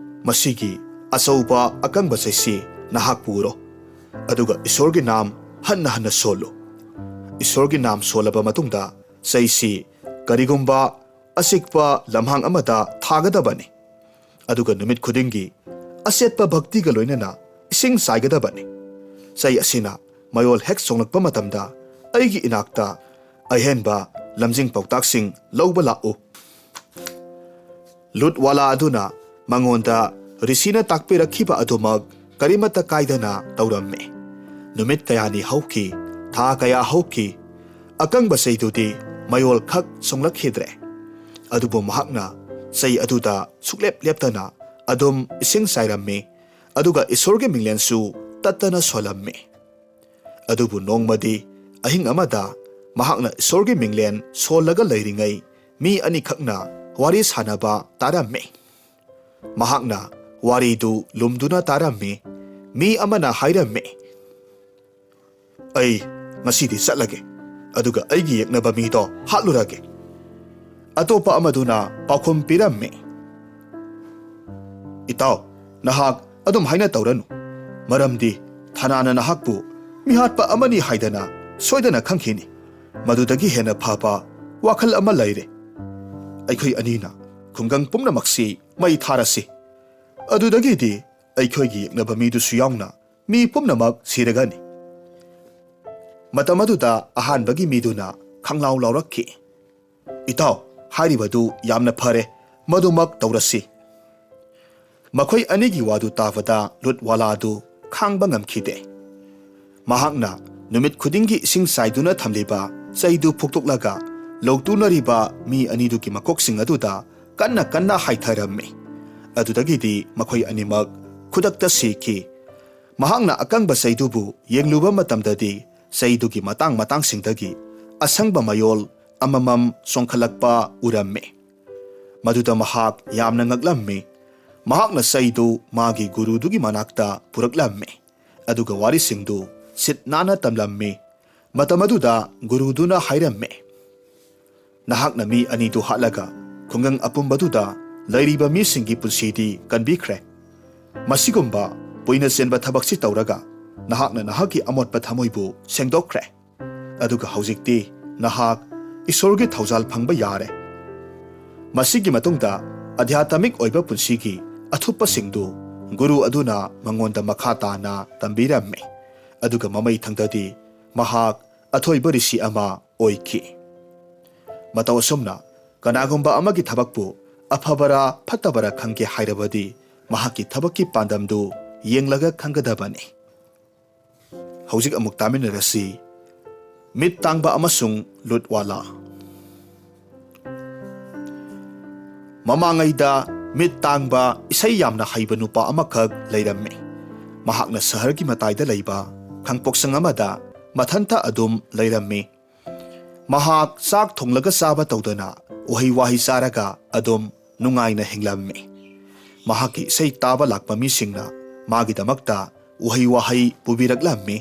ꯃꯁꯤꯒꯤ ꯑꯆꯧꯕ ꯑꯀꯪꯕ ꯆꯩꯁꯤ ꯅꯍꯥꯛ ꯄꯨꯔꯣ, ꯑꯗꯨꯒ ꯏꯁꯣꯔꯒꯤ ꯅꯥꯝ ꯍꯟꯅ ꯍꯟꯅ ꯁꯣꯜꯂꯨ꯫ ꯏꯁꯣꯔꯒꯤ ꯅꯥꯝ ꯁꯣꯜꯂꯕ ꯃꯇꯨꯡꯗ ꯆꯩꯁꯤ ꯀꯔꯤꯒꯨꯝꯕ ꯑꯆꯤꯛꯄ ꯂꯝꯍꯥꯡ ꯑꯃꯗ ꯊꯥꯒꯗꯕꯅꯤ, ꯑꯗꯨꯒ ꯅꯨꯃꯤꯠ ꯈꯨꯗꯤꯡꯒꯤ ꯑꯆꯦꯠꯄ ꯚꯛꯇꯤꯒ ꯂꯣꯏꯅꯅ ꯏꯁꯤꯡ ꯆꯥꯏꯒꯗꯕꯅꯤ꯫ ꯆꯩ ꯑꯁꯤꯅ ꯃꯌꯣꯜ ꯍꯦꯛ ꯆꯣꯡꯂꯛꯄ ꯃꯇꯝꯗ ꯑꯩꯒꯤ ꯏꯅꯥꯛꯇ ꯑꯍꯦꯟꯕ ꯂꯝꯖꯤꯡ ꯄꯥꯎꯇꯥꯛꯁꯤꯡ ꯂꯧꯕ ꯂꯥꯛꯎ꯫" ꯂꯨꯠꯋꯥꯂꯥ ꯑꯗꯨꯅ ꯃꯉꯣꯟꯗ ꯔꯤꯁꯤꯅ ꯇꯥꯛꯄꯤꯔꯛꯈꯤꯕ ꯑꯗꯨꯃꯛ ꯀꯔꯤꯃꯠꯇ ꯀꯥꯏꯗꯅ ꯇꯧꯔꯝꯃꯤ꯫ ꯅꯨꯃꯤꯠ ꯀꯌꯥꯅꯤ ꯍꯧꯈꯤ, ꯊꯥ ꯀꯌꯥ ꯍꯧꯈꯤ꯫ ꯑꯀꯪꯕ ꯆꯩꯗꯨꯗꯤ ꯃꯌꯣꯜ ꯈꯛ ꯆꯣꯡꯂꯛꯈꯤꯗ꯭ꯔꯦ꯫ ꯑꯗꯨꯕꯨ ꯃꯍꯥꯛꯅ ꯆꯩ ꯑꯗꯨꯗ ꯁꯨꯛꯂꯦꯞ ꯂꯦꯞꯇꯅ ꯑꯗꯨꯝ ꯏꯁꯤꯡ ꯆꯥꯏꯔꯝꯃꯤ, ꯑꯗꯨꯒ ꯏꯁꯣꯔꯒꯤ ꯃꯤꯡꯂꯦꯟꯁꯨ ꯇꯠꯇꯅ ꯁꯣꯜꯂꯝꯃꯤ꯫ ꯑꯗꯨꯕꯨ ꯅꯣꯡꯃꯗꯤ ꯑꯍꯤꯡ ꯑꯃꯗ ꯃꯍꯥꯛꯅ ꯏꯁꯣꯔꯒꯤ ꯃꯤꯡꯂꯦꯟ ꯁꯣꯜꯂꯒ ꯂꯩꯔꯤꯉꯩ, ꯃꯤ ꯑꯅꯤꯈꯛꯅ ꯋꯥꯔꯤ ꯁꯥꯟꯅꯕ ꯇꯥꯔꯝꯃꯤ꯫ ꯃꯍꯥꯛꯅ ꯋꯥꯔꯤꯗꯨ ꯂꯨꯝꯗꯨꯅ ꯇꯥꯔꯝꯃꯤ꯫ ꯃꯤ ꯑꯃꯅ ꯍꯥꯏꯔꯝꯃꯤ, "ꯑꯩ ꯉꯁꯤꯗꯤ ꯆꯠꯂꯒꯦ, ꯑꯗꯨꯒ ꯑꯩꯒꯤ ꯌꯦꯛꯅꯕ ꯃꯤꯗꯣ ꯍꯥꯠꯂꯨꯔꯒꯦ꯫" ꯑꯇꯣꯞꯄ ꯑꯃꯗꯨꯅ ꯄꯥꯎꯈꯨꯝ ꯄꯤꯔꯝꯃꯤ, "ꯏꯇꯥꯎ, ꯅꯍꯥꯛ ꯑꯗꯨꯝ ꯍꯥꯏꯅ ꯇꯧꯔꯅꯨ, ꯃꯔꯝꯗꯤ ꯊꯅꯥꯅ ꯅꯍꯥꯛꯄꯨ ꯃꯤꯍꯥꯠꯄ ꯑꯃꯅꯤ ꯍꯥꯏꯗꯅ ꯁꯣꯏꯗꯅ ꯈꯪꯈꯤꯅꯤ꯫ ꯃꯗꯨꯗꯒꯤ ꯍꯦꯟꯅ ꯐꯕ ꯋꯥꯈꯜ ꯑꯃ ꯂꯩꯔꯦ꯫" ꯑꯩꯈꯣꯏ ꯑꯅꯤꯅ ꯈꯨꯡꯒꯪ ꯄꯨꯝꯅꯃꯛꯁꯤ ꯃꯩ ꯊꯥꯔꯁꯤ꯫ ꯑꯗꯨꯗꯒꯤꯗꯤ ꯑꯩꯈꯣꯏꯒꯤ ꯌꯦꯛꯅꯕ ꯃꯤꯗꯨꯁꯨ ꯌꯥꯎꯅ ꯃꯤ ꯄꯨꯝꯅꯃꯛ ꯁꯤꯔꯒꯅꯤ꯫ ꯃꯇꯝ ꯑꯗꯨꯗ ꯑꯍꯥꯟꯕꯒꯤ ꯃꯤꯗꯨꯅ ꯈꯪꯂꯥꯎ ꯂꯥꯎꯔꯛꯈꯤ, "ꯏꯇꯥꯎ, ꯍꯥꯏꯔꯤꯕꯗꯨ ꯌꯥꯝꯅ ꯐꯔꯦ, ꯃꯗꯨꯃꯛ ꯇꯧꯔꯁꯤ꯫" ꯃꯈꯣꯏ ꯑꯅꯤꯒꯤ ꯋꯥꯗꯨ ꯇꯥꯕꯗ ꯂꯨꯠꯋꯥꯂꯥ ꯑꯗꯨ ꯈꯥꯡꯕ ꯉꯝꯈꯤꯗꯦ꯫ ꯃꯍꯥꯛꯅ ꯅꯨꯃꯤꯠ ꯈꯨꯗꯤꯡꯒꯤ ꯏꯁꯤꯡ ꯆꯥꯏꯗꯨꯅ ꯊꯝꯂꯤꯕ ꯆꯩꯗꯨ ꯐꯨꯛꯇꯣꯛꯂꯒ ꯂꯧꯇꯨꯅꯔꯤꯕ ꯃꯤ ꯑꯅꯤꯗꯨꯒꯤ ꯃꯀꯣꯛꯁꯤꯡ ꯑꯗꯨꯗ ꯀꯟꯅ ꯀꯟꯅ ꯍꯥꯏꯊꯔꯝꯃꯤ꯫ ꯑꯗꯨꯗꯒꯤꯗꯤ ꯃꯈꯣꯏ ꯑꯅꯤꯃꯛ ꯈꯨꯗꯛꯇ ꯁꯤꯈꯤ꯫ ꯃꯍꯥꯛꯅ ꯑꯀꯪꯕ ꯆꯩꯗꯨꯕꯨ ꯌꯦꯡꯂꯨꯕ ꯃꯇꯝꯗꯗꯤ ꯆꯩꯗꯨꯒꯤ ꯃꯇꯥꯡ ꯃꯇꯥꯡꯁꯤꯡꯗꯒꯤ ꯑꯁꯪꯕ ꯃꯌꯣꯜ ꯑꯃꯃꯝ ꯆꯣꯡꯈꯠꯂꯛꯄ ꯎꯔꯝꯃꯤ꯫ ꯃꯗꯨꯗ ꯃꯍꯥꯛ ꯌꯥꯝꯅ ꯉꯛꯂꯝꯃꯤ꯫ ꯃꯍꯥꯛꯅ ꯆꯩꯗꯨ ꯃꯥꯒꯤ ꯒꯨꯔꯨꯗꯨꯒꯤ ꯃꯅꯥꯛꯇ ꯄꯨꯔꯛꯂꯝꯃꯤ, ꯑꯗꯨꯒ ꯋꯥꯔꯤꯁꯤꯡꯗꯨ ꯁꯤꯠ ꯅꯥꯟꯅ ꯇꯝꯂꯝꯃꯤ꯫ ꯃꯇꯝ ꯑꯗꯨꯗ ꯒꯨꯔꯨꯗꯨꯅ ꯍꯥꯏꯔꯝꯃꯤ, "ꯅꯍꯥꯛꯅ ꯃꯤ ꯑꯅꯤꯗꯨ ꯍꯥꯠꯂꯒ ꯈꯨꯡꯒꯪ ꯑꯄꯨꯝꯕꯗꯨꯗ ꯂꯩꯔꯤꯕ ꯃꯤꯁꯤꯡꯒꯤ ꯄꯨꯟꯁꯤꯗꯤ ꯀꯟꯕꯤꯈ꯭ꯔꯦ꯫ ꯃꯁꯤꯒꯨꯝꯕ ꯄꯨꯏꯅ ꯆꯦꯟꯕ ꯊꯕꯛꯁꯤ ꯇꯧꯔꯒ ꯅꯍꯥꯛꯅ ꯅꯍꯥꯛꯀꯤ ꯑꯃꯣꯠꯄ ꯊꯃꯣꯏꯕꯨ ꯁꯦꯡꯗꯣꯛꯈ꯭ꯔꯦ꯫ ꯑꯗꯨꯒ ꯍꯧꯖꯤꯛꯇꯤ ꯅꯍꯥꯛ ꯏꯁꯣꯔꯒꯤ ꯊꯧꯖꯥꯜ ꯐꯪꯕ ꯌꯥꯔꯦ꯫" ꯃꯁꯤꯒꯤ ꯃꯇꯨꯡꯗ ꯑꯙ꯭ꯌꯥꯇꯃꯤꯛ ꯑꯣꯏꯕ ꯄꯨꯟꯁꯤꯒꯤ ꯑꯊꯨꯞꯄꯁꯤꯡꯗꯨ ꯒꯨꯔꯨ ꯑꯗꯨꯅ ꯃꯉꯣꯟꯗ ꯃꯈꯥ ꯇꯥꯅ ꯇꯝꯕꯤꯔꯝꯃꯤ꯫ ꯑꯗꯨꯒ ꯃꯃꯩ ꯊꯪꯗꯗꯤ ꯃꯍꯥꯛ ꯑꯊꯣꯏꯕ ꯔꯤꯁꯤ ꯑꯃ ꯑꯣꯏꯈꯤ꯫ ꯃꯇꯧ ꯑꯁꯨꯝꯅ ꯀꯅꯥꯒꯨꯝꯕ ꯑꯃꯒꯤ ꯊꯕꯛꯄꯨ ꯑꯐꯕꯔꯥ ꯐꯠꯇꯕꯔꯥ ꯈꯪꯒꯦ ꯍꯥꯏꯔꯕꯗꯤ ꯃꯍꯥꯛꯀꯤ ꯊꯕꯛꯀꯤ ꯄꯥꯟꯗꯝꯗꯨ ꯌꯦꯡꯂꯒ ꯈꯪꯒꯗꯕꯅꯤ꯫ ꯍꯧꯖꯤꯛ ꯑꯃꯨꯛ ꯇꯥꯃꯤꯟꯅꯔꯁꯤ, ꯃꯤꯠ ꯇꯥꯡꯕ ꯑꯃꯁꯨꯡ ꯂꯨꯠꯋꯥꯂꯥ꯫ ꯃꯃꯥꯡꯉꯩꯗ ꯃꯤꯠ ꯇꯥꯡꯕ ꯏꯁꯩ ꯌꯥꯝꯅ ꯍꯩꯕ ꯅꯨꯄꯥ ꯑꯃꯈꯛ ꯂꯩꯔꯝꯃꯤ꯫ ꯃꯍꯥꯛꯅ ꯁꯍꯔꯒꯤ ꯃꯇꯥꯏꯗ ꯂꯩꯕ ꯈꯥꯡꯄꯣꯛꯁꯪ ꯑꯃꯗ ꯃꯊꯟꯇ ꯑꯗꯨꯝ ꯂꯩꯔꯝꯃꯤ꯫ ꯃꯍꯥꯛ ꯆꯥꯛ ꯊꯣꯡꯂꯒ ꯆꯥꯕ ꯇꯧꯗꯅ ꯎꯍꯩ ꯋꯥꯍꯩ ꯆꯥꯔꯒ ꯑꯗꯨꯝ ꯅꯨꯡꯉꯥꯏꯅ ꯍꯤꯡꯂꯝꯃꯤ꯫ ꯃꯍꯥꯛꯀꯤ ꯏꯁꯩ ꯇꯥꯕ ꯂꯥꯛꯄ ꯃꯤꯁꯤꯡꯅ ꯃꯥꯒꯤꯗꯃꯛꯇ ꯎꯍꯩ ꯋꯥꯍꯩ ꯄꯨꯕꯤꯔꯛꯂꯝꯃꯤ꯫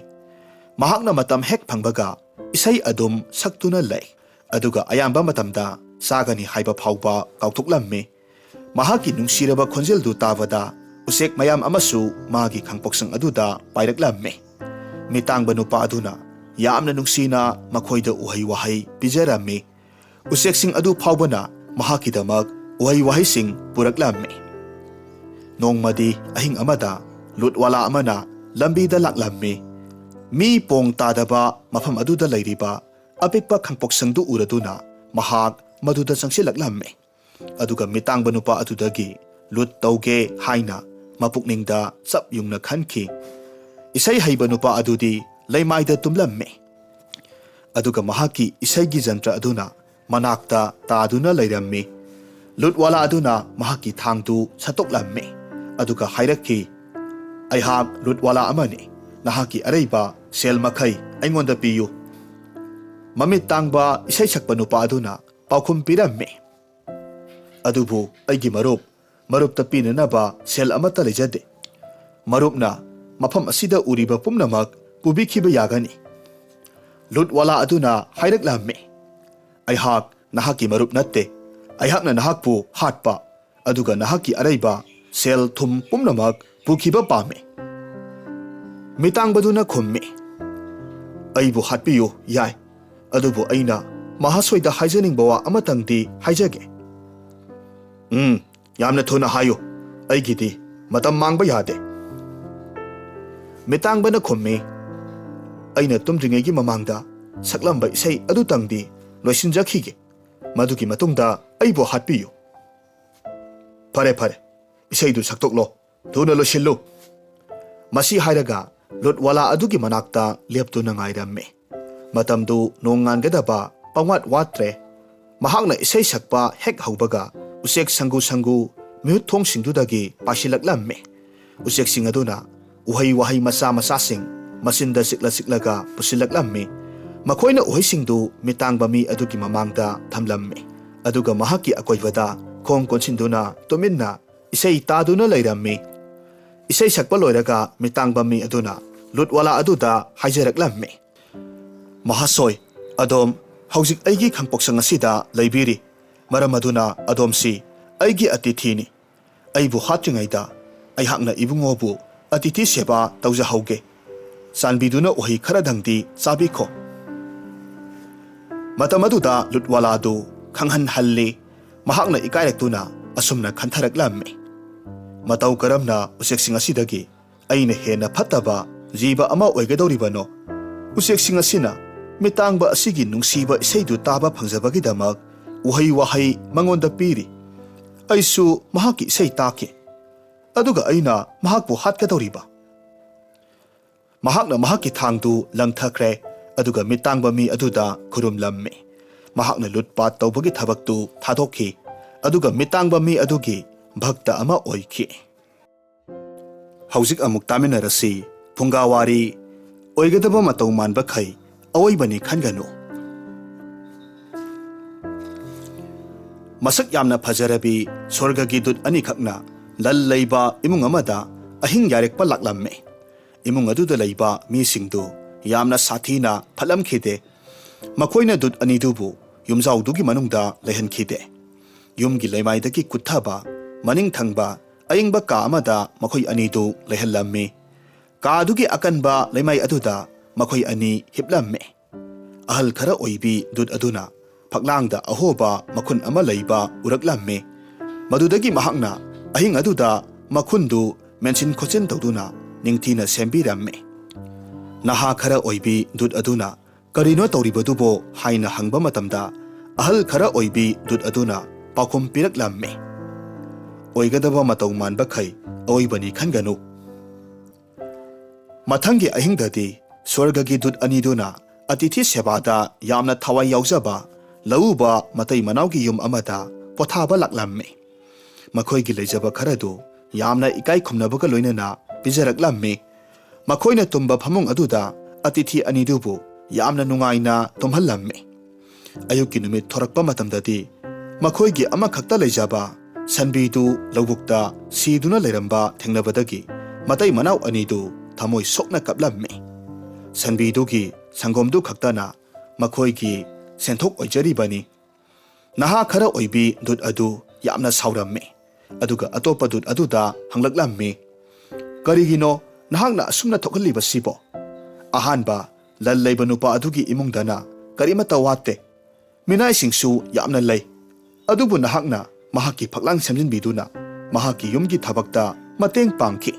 ꯃꯍꯥꯛꯅ ꯃꯇꯝ ꯍꯦꯛ ꯐꯪꯕꯒ ꯏꯁꯩ ꯑꯗꯨꯝ ꯁꯛꯇꯨꯅ ꯂꯩ, ꯑꯗꯨꯒ ꯑꯌꯥꯝꯕ ꯃꯇꯝꯗ ꯆꯥꯒꯅꯤ ꯍꯥꯏꯕ ꯐꯥꯎꯕ ꯀꯥꯎꯊꯣꯛꯂꯝꯃꯤ꯫ ꯃꯍꯥꯛꯀꯤ ꯅꯨꯡꯁꯤꯔꯕ ꯈꯣꯟꯖꯦꯜꯗꯨ ꯇꯥꯕꯗ ꯎꯆꯦꯛ ꯃꯌꯥꯝ ꯑꯃꯁꯨ ꯃꯥꯒꯤ ꯈꯥꯡꯄꯣꯛꯁꯪ ꯑꯗꯨꯗ ꯄꯥꯏꯔꯛꯂꯝꯃꯤ꯫ ꯃꯤꯇꯥꯡꯕ ꯅꯨꯄꯥ ꯑꯗꯨꯅ ꯌꯥꯝꯅ ꯅꯨꯡꯁꯤꯅ ꯃꯈꯣꯏꯗ ꯎꯍꯩ ꯋꯥꯍꯩ ꯄꯤꯖꯔꯝꯃꯤ꯫ ꯎꯆꯦꯛꯁꯤꯡ ꯑꯗꯨ ꯐꯥꯎꯕꯅ ꯃꯍꯥꯛꯀꯤꯗꯃꯛ ꯎꯍꯩ ꯋꯥꯍꯩꯁꯤꯡ ꯄꯨꯔꯛꯂꯝꯃꯤ꯫ ꯅꯣꯡꯃꯗꯤ ꯑꯍꯤꯡ ꯑꯃꯗ ꯂꯨꯠꯋꯥꯂꯥ ꯑꯃꯅ ꯂꯝꯕꯤꯗ ꯂꯥꯛꯂꯝꯃꯤ꯫ ꯃꯤ ꯄꯣꯡ ꯇꯥꯗꯕ ꯃꯐꯝ ꯑꯗꯨꯗ ꯂꯩꯔꯤꯕ ꯑꯄꯤꯛꯄ ꯈꯥꯡꯄꯣꯛꯁꯪꯗꯨ ꯎꯔꯗꯨꯅ ꯃꯍꯥꯛ ꯃꯗꯨꯗ ꯆꯪꯁꯤꯜꯂꯛꯂꯝꯃꯤ꯫ ꯑꯗꯨꯒ ꯃꯤꯇꯥꯡꯕ ꯅꯨꯄꯥ ꯑꯗꯨꯗꯒꯤ ꯂꯨꯠ ꯇꯧꯒꯦ ꯍꯥꯏꯅ ꯃꯄꯨꯛꯅꯤꯡꯗ ꯆꯞ ꯌꯨꯡꯅ ꯈꯟꯈꯤ꯫ ꯏꯁꯩ ꯍꯩꯕ ꯅꯨꯄꯥ ꯑꯗꯨꯗꯤ ꯂꯩꯃꯥꯏꯗ ꯇꯨꯝꯂꯝꯃꯤ꯫ ꯑꯗꯨꯒ ꯃꯍꯥꯛꯀꯤ ꯏꯁꯩꯒꯤ ꯖꯟꯇ꯭ꯔ ꯑꯗꯨꯅ ꯃꯅꯥꯛꯇ ꯇꯥꯗꯨꯅ ꯂꯩꯔꯝꯃꯤ꯫ ꯂꯨꯠꯋꯥꯂꯥ ꯑꯗꯨꯅ ꯃꯍꯥꯛꯀꯤ ꯊꯥꯡꯗꯨ ꯁꯠꯇꯣꯛꯂꯝꯃꯤ꯫ ꯑꯗꯨꯒ ꯍꯥꯏꯔꯛꯈꯤ, "ꯑꯩꯍꯥꯛ ꯂꯨꯠꯋꯥꯂꯥ ꯑꯃꯅꯤ꯫ ꯅꯍꯥꯛꯀꯤ ꯑꯔꯩꯕ ꯁꯦꯜ ꯃꯈꯩ ꯑꯩꯉꯣꯟꯗ ꯄꯤꯌꯨ꯫" ꯃꯃꯤꯠ ꯇꯥꯡꯕ ꯏꯁꯩ ꯁꯛꯄ ꯅꯨꯄꯥ ꯑꯗꯨꯅ ꯄꯥꯎꯈꯨꯝ ꯄꯤꯔꯝꯃꯤ, "ꯑꯗꯨꯕꯨ ꯑꯩꯒꯤ ꯃꯔꯨꯞ, ꯃꯔꯨꯞꯇ ꯄꯤꯅꯅꯕ ꯁꯦꯜ ꯑꯃꯠꯇ ꯂꯩꯖꯗꯦ꯫ ꯃꯔꯨꯞꯅ ꯃꯐꯝ ꯑꯁꯤꯗ ꯎꯔꯤꯕ ꯄꯨꯝꯅꯃꯛ ꯄꯨꯕꯤꯈꯤꯕ ꯌꯥꯒꯅꯤ꯫" ꯂꯨꯠꯋꯥꯂꯥ ꯑꯗꯨꯅ ꯍꯥꯏꯔꯛꯂꯝꯃꯤ, "ꯑꯩꯍꯥꯛ ꯅꯍꯥꯛꯀꯤ ꯃꯔꯨꯞ ꯅꯠꯇꯦ꯫ ꯑꯩꯍꯥꯛꯅ ꯅꯍꯥꯛꯄꯨ ꯍꯥꯠꯄ, ꯑꯗꯨꯒ ꯅꯍꯥꯛꯀꯤ ꯑꯔꯩꯕ ꯁꯦꯜ ꯊꯨꯝ ꯄꯨꯝꯅꯃꯛ ꯄꯨꯈꯤꯕ ꯄꯥꯝꯃꯤ꯫" ꯃꯤꯇꯥꯡꯕꯗꯨꯅ ꯈꯨꯝꯃꯤ, "ꯑꯩꯕꯨ ꯍꯥꯠꯄꯤꯌꯨ ꯌꯥꯏ, ꯑꯗꯨꯕꯨ ꯑꯩꯅ ꯃꯍꯥꯁꯣꯏꯗ ꯍꯥꯏꯖꯅꯤꯡꯕ ꯋꯥ ꯑꯃꯇꯪꯗꯤ ꯍꯥꯏꯖꯒꯦ꯫" "ꯎꯝ, ꯌꯥꯝꯅ ꯊꯨꯅ ꯍꯥꯏꯌꯨ, ꯑꯩꯒꯤꯗꯤ ꯃꯇꯝ ꯃꯥꯡꯕ ꯌꯥꯗꯦ꯫" ꯃꯤꯇꯥꯡꯕꯅ ꯈꯨꯝꯃꯤ, "ꯑꯩꯅ ꯇꯨꯝꯗ꯭ꯔꯤꯉꯩꯒꯤ ꯃꯃꯥꯡꯗ ꯁꯛꯂꯝꯕ ꯏꯁꯩ ꯑꯗꯨꯇꯪꯗꯤ ꯂꯣꯏꯁꯤꯟꯖꯈꯤꯒꯦ꯫ ꯃꯗꯨꯒꯤ ꯃꯇꯨꯡꯗ ꯑꯩꯕꯨ ꯍꯥꯠꯄꯤꯌꯨ꯫" "ꯐꯔꯦ, ꯐꯔꯦ, ꯏꯁꯩꯗꯨ ꯁꯛꯇꯣꯛꯂꯣ, ꯊꯨꯅ ꯂꯣꯏꯁꯤꯜꯂꯨ꯫" ꯃꯁꯤ ꯍꯥꯏꯔꯒ ꯂꯨꯠꯋꯥꯂꯥ ꯑꯗꯨꯒꯤ ꯃꯅꯥꯛꯇ ꯂꯦꯞꯇꯨꯅ ꯉꯥꯏꯔꯝꯃꯤ꯫ ꯃꯇꯝꯗꯨ ꯅꯣꯡ ꯉꯥꯟꯒꯗꯕ ꯄꯪꯋꯥꯠ ꯋꯥꯠꯇ꯭ꯔꯦ꯫ ꯃꯍꯥꯛꯅ ꯏꯁꯩ ꯁꯛꯄ ꯍꯦꯛ ꯍꯧꯕꯒ ꯎꯆꯦꯛ ꯁꯪꯒꯨ ꯁꯪꯒꯨ ꯃꯤꯍꯨꯠ ꯊꯣꯡꯁꯤꯡꯗꯨꯗꯒꯤ ꯄꯥꯏꯁꯤꯜꯂꯛꯂꯝꯃꯤ꯫ ꯎꯆꯦꯛꯁꯤꯡ ꯑꯗꯨꯅ ꯎꯍꯩ ꯋꯥꯍꯩ ꯃꯆꯥ ꯃꯆꯥꯁꯤꯡ ꯃꯆꯤꯟꯗ ꯆꯤꯛꯂ ꯆꯤꯛꯂꯒ ꯄꯨꯁꯤꯜꯂꯛꯂꯝꯃꯤ꯫ ꯃꯈꯣꯏꯅ ꯎꯍꯩꯁꯤꯡꯗꯨ ꯃꯤꯇꯥꯡꯕ ꯃꯤ ꯑꯗꯨꯒꯤ ꯃꯃꯥꯡꯗ ꯊꯝꯂꯝꯃꯤ꯫ ꯑꯗꯨꯒ ꯃꯍꯥꯛꯀꯤ ꯑꯀꯣꯏꯕꯗ ꯈꯣꯡ ꯀꯣꯟꯁꯤꯟꯗꯨꯅ ꯇꯨꯃꯤꯟꯅ ꯏꯁꯩ ꯇꯥꯗꯨꯅ ꯂꯩꯔꯝꯃꯤ꯫ ꯏꯁꯩ ꯁꯛꯄ ꯂꯣꯏꯔꯒ ꯃꯤꯇꯥꯡꯕ ꯃꯤ ꯑꯗꯨꯅ ꯂꯨꯠꯋꯥꯂꯥ ꯑꯗꯨꯗ ꯍꯥꯏꯖꯔꯛꯂꯝꯃꯤ, "ꯃꯍꯥꯁꯣꯏ, ꯑꯗꯣꯝ ꯍꯧꯖꯤꯛ ꯑꯩꯒꯤ ꯈꯥꯡꯄꯣꯛꯁꯪ ꯑꯁꯤꯗ ꯂꯩꯕꯤꯔꯤ꯫ ꯃꯔꯝ ꯑꯗꯨꯅ ꯑꯗꯣꯝꯁꯤ ꯑꯩꯒꯤ ꯑꯇꯤꯊꯤꯅꯤ꯫ ꯑꯩꯕꯨ ꯍꯥꯠꯇ꯭ꯔꯤꯉꯩꯗ ꯑꯩꯍꯥꯛꯅ ꯏꯕꯨꯡꯉꯣꯕꯨ ꯑꯇꯤꯊꯤ ꯁꯦꯕꯥ ꯇꯧꯖꯍꯧꯒꯦ꯫ ꯆꯥꯟꯕꯤꯗꯨꯅ ꯎꯍꯩ ꯈꯔꯗꯪꯗꯤ ꯆꯥꯕꯤꯈꯣ꯫" ꯃꯇꯝ ꯑꯗꯨꯗ ꯂꯨꯠꯋꯥꯂꯥꯗꯨ ꯈꯪꯍꯟꯍꯜꯂꯤ꯫ ꯃꯍꯥꯛꯅ ꯏꯀꯥꯏꯔꯛꯇꯨꯅ ꯑꯁꯨꯝꯅ ꯈꯟꯊꯔꯛꯂꯝꯃꯤ, "ꯃꯇꯧ ꯀꯔꯝꯅ ꯎꯆꯦꯛꯁꯤꯡ ꯑꯁꯤꯗꯒꯤ ꯑꯩꯅ ꯍꯦꯟꯅ ꯐꯠꯇꯕ ꯖꯤꯕ ꯑꯃ ꯑꯣꯏꯒꯗꯧꯔꯤꯕꯅꯣ? ꯎꯆꯦꯛꯁꯤꯡ ꯑꯁꯤꯅ ꯃꯤꯇꯥꯡꯕ ꯑꯁꯤꯒꯤ ꯅꯨꯡꯁꯤꯕ ꯏꯁꯩꯗꯨ ꯇꯥꯕ ꯐꯪꯖꯕꯒꯤꯗꯃꯛ ꯎꯍꯩ ꯋꯥꯍꯩ ꯃꯉꯣꯟꯗ ꯄꯤꯔꯤ꯫ ꯑꯩꯁꯨ ꯃꯍꯥꯛꯀꯤ ꯏꯁꯩ ꯇꯥꯈꯤ, ꯑꯗꯨꯒ ꯑꯩꯅ ꯃꯍꯥꯛꯄꯨ ꯍꯥꯠꯀꯗꯧꯔꯤꯕ?" ꯃꯍꯥꯛꯅ ꯃꯍꯥꯛꯀꯤ ꯊꯥꯡꯗꯨ ꯂꯪꯊꯈ꯭ꯔꯦ, ꯑꯗꯨꯒ ꯃꯤꯇꯥꯡꯕ ꯃꯤ ꯑꯗꯨꯗ ꯈꯨꯔꯨꯝꯂꯝꯃꯤ꯫ ꯃꯍꯥꯛꯅ ꯂꯨꯠꯄꯥꯠ ꯇꯧꯕꯒꯤ ꯊꯕꯛꯇꯨ ꯊꯥꯗꯣꯛꯈꯤ, ꯑꯗꯨꯒ ꯃꯤꯇꯥꯡꯕ ꯃꯤ ꯑꯗꯨꯒꯤ ꯚꯛꯇ ꯑꯃ ꯑꯣꯏꯈꯤ꯫ ꯍꯧꯖꯤꯛ ꯑꯃꯨꯛ ꯇꯥꯃꯤꯟꯅꯔꯁꯤ꯫ ꯐꯨꯡꯒꯥꯋꯥꯔꯤ, ꯑꯣꯏꯒꯗꯕ ꯃꯇꯧ ꯃꯥꯟꯕꯈꯩ ꯑꯑꯣꯏꯕꯅꯤ ꯈꯟꯒꯅꯨ꯫ ꯃꯁꯛ ꯌꯥꯝꯅ ꯐꯖꯔꯕꯤ ꯁ꯭ꯋꯔꯒꯒꯤ ꯗꯨꯠ ꯑꯅꯤꯈꯛꯅ ꯂꯜ ꯂꯩꯕ ꯏꯃꯨꯡ ꯑꯃꯗ ꯑꯍꯤꯡ ꯌꯥꯔꯦꯛꯄ ꯂꯥꯛꯂꯝꯃꯤ꯫ ꯏꯃꯨꯡ ꯑꯗꯨꯗ ꯂꯩꯕ ꯃꯤꯁꯤꯡꯗꯨ ꯌꯥꯝꯅ ꯁꯥꯊꯤꯅ ꯐꯠꯂꯝꯈꯤꯗꯦ꯫ ꯃꯈꯣꯏꯅ ꯗꯨꯠ ꯑꯅꯤꯗꯨꯕꯨ ꯌꯨꯝꯖꯥꯎꯗꯨꯒꯤ ꯃꯅꯨꯡꯗ ꯂꯩꯍꯟꯈꯤꯗꯦ꯫ ꯌꯨꯝꯒꯤ ꯂꯩꯃꯥꯏꯗꯒꯤ ꯀꯨꯠꯊꯕ ꯃꯅꯤꯡ ꯊꯪꯕ ꯑꯏꯪꯕ ꯀꯥ ꯑꯃꯗ ꯃꯈꯣꯏ ꯑꯅꯤꯗꯨ ꯂꯩꯍꯜꯂꯝꯃꯤ꯫ ꯀꯥꯗꯨꯒꯤ ꯑꯀꯟꯕ ꯂꯩꯃꯥꯏ ꯑꯗꯨꯗ ꯃꯈꯣꯏ ꯑꯅꯤ ꯍꯤꯞꯂꯝꯃꯤ꯫ ꯑꯍꯜ ꯈꯔ ꯑꯣꯏꯕꯤ ꯗꯨꯠ ꯑꯗꯨꯅ ꯐꯛꯂꯥꯡꯗ ꯑꯍꯣꯕ ꯃꯈꯨꯟ ꯑꯃ ꯂꯩꯕ ꯎꯔꯛꯂꯝꯃꯤ꯫ ꯃꯗꯨꯗꯒꯤ ꯃꯍꯥꯛꯅ ꯑꯍꯤꯡ ꯑꯗꯨꯗ ꯃꯈꯨꯟꯗꯨ ꯃꯦꯟꯁꯤꯟ ꯈꯣꯠꯆꯤꯟ ꯇꯧꯗꯨꯅ ꯅꯤꯡꯊꯤꯅ ꯁꯦꯝꯕꯤꯔꯝꯃꯤ꯫ ꯅꯍꯥ ꯈꯔ ꯑꯣꯏꯕꯤ ꯗꯨꯠ ꯑꯗꯨꯅ "ꯀꯔꯤꯅꯣ ꯇꯧꯔꯤꯕꯗꯨꯕꯣ?" ꯍꯥꯏꯅ ꯍꯪꯕ ꯃꯇꯝꯗ, ꯑꯍꯜ ꯈꯔ ꯑꯣꯏꯕꯤ ꯗꯨꯠ ꯑꯗꯨꯅ ꯄꯥꯎꯈꯨꯝ ꯄꯤꯔꯛꯂꯝꯃꯤ, "ꯑꯣꯏꯒꯗꯕ ꯃꯇꯧ ꯃꯥꯟꯕꯈꯩ ꯑꯑꯣꯏꯕꯅꯤ ꯈꯟꯒꯅꯨ"꯫ ꯃꯊꯪꯒꯤ ꯑꯍꯤꯡꯗꯗꯤ ꯁ꯭ꯋꯔꯒꯒꯤ ꯗꯨꯠ ꯑꯅꯤꯗꯨꯅ ꯑꯇꯤꯊꯤ ꯁꯦꯕꯥꯗ ꯌꯥꯝꯅ ꯊꯋꯥꯏ ꯌꯥꯎꯖꯕ ꯂꯧꯎꯕ ꯃꯇꯩ ꯃꯅꯥꯎꯒꯤ ꯌꯨꯝ ꯑꯃꯗ ꯄꯣꯊꯥꯕ ꯂꯥꯛꯂꯝꯃꯤ꯫ ꯃꯈꯣꯏꯒꯤ ꯂꯩꯖꯕ ꯈꯔꯗꯨ ꯌꯥꯝꯅ ꯏꯀꯥꯏ ꯈꯨꯝꯅꯕꯒ ꯂꯣꯏꯅꯅ ꯄꯤꯖꯔꯛꯂꯝꯃꯤ꯫ ꯃꯈꯣꯏꯅ ꯇꯨꯝꯕ ꯐꯃꯨꯡ ꯑꯗꯨꯗ ꯑꯇꯤꯊꯤ ꯑꯅꯤꯗꯨꯕꯨ ꯌꯥꯝꯅ ꯅꯨꯡꯉꯥꯏꯅ ꯇꯨꯝꯍꯜꯂꯝꯃꯤ꯫ ꯑꯌꯨꯛꯀꯤ ꯅꯨꯃꯤꯠ ꯊꯣꯔꯛꯄ ꯃꯇꯝꯗꯗꯤ ꯃꯈꯣꯏꯒꯤ ꯑꯃꯈꯛꯇ ꯂꯩꯖꯕ ꯁꯟꯕꯤꯗꯨ ꯂꯧꯕꯨꯛꯇ ꯁꯤꯗꯨꯅ ꯂꯩꯔꯝꯕ ꯊꯦꯡꯅꯕꯗꯒꯤ ꯃꯇꯩ ꯃꯅꯥꯎ ꯑꯅꯤꯗꯨ ꯊꯃꯣꯏ ꯁꯣꯛꯅ ꯀꯞꯂꯝꯃꯤ꯫ ꯁꯟꯕꯤꯗꯨꯒꯤ ꯁꯪꯒꯣꯝꯗꯨ ꯈꯛꯇꯅ ꯃꯈꯣꯏꯒꯤ ꯁꯦꯟꯊꯣꯛ ꯑꯣꯏꯖꯔꯤꯕꯅꯤ꯫ ꯅꯍꯥ ꯈꯔ ꯑꯣꯏꯕꯤ ꯗꯨꯠ ꯑꯗꯨ ꯌꯥꯝꯅ ꯁꯥꯎꯔꯝꯃꯤ, ꯑꯗꯨꯒ ꯑꯇꯣꯞꯄ ꯗꯨꯠ ꯑꯗꯨꯗ ꯍꯪꯂꯛꯂꯝꯃꯤ, "ꯀꯔꯤꯒꯤꯅꯣ ꯅꯍꯥꯛꯅ ꯑꯁꯨꯝꯅ ꯊꯣꯛꯍꯜꯂꯤꯕꯁꯤꯕꯣ? ꯑꯍꯥꯟꯕ ꯂꯜ ꯂꯩꯕ ꯅꯨꯄꯥ ꯑꯗꯨꯒꯤ ꯏꯃꯨꯡꯗꯅ ꯀꯔꯤꯃꯠꯇ ꯋꯥꯠꯇꯦ꯫ ꯃꯤꯅꯥꯏꯁꯤꯡꯁꯨ ꯌꯥꯝꯅ ꯂꯩ꯫ ꯑꯗꯨꯕꯨ ꯅꯍꯥꯛꯅ ꯃꯍꯥꯛꯀꯤ ꯐꯛꯂꯥꯡ ꯁꯦꯝꯖꯤꯟꯕꯤꯗꯨꯅ ꯃꯍꯥꯛꯀꯤ ꯌꯨꯝꯒꯤ ꯊꯕꯛꯇ ꯃꯇꯦꯡ ꯄꯥꯡꯈꯤ꯫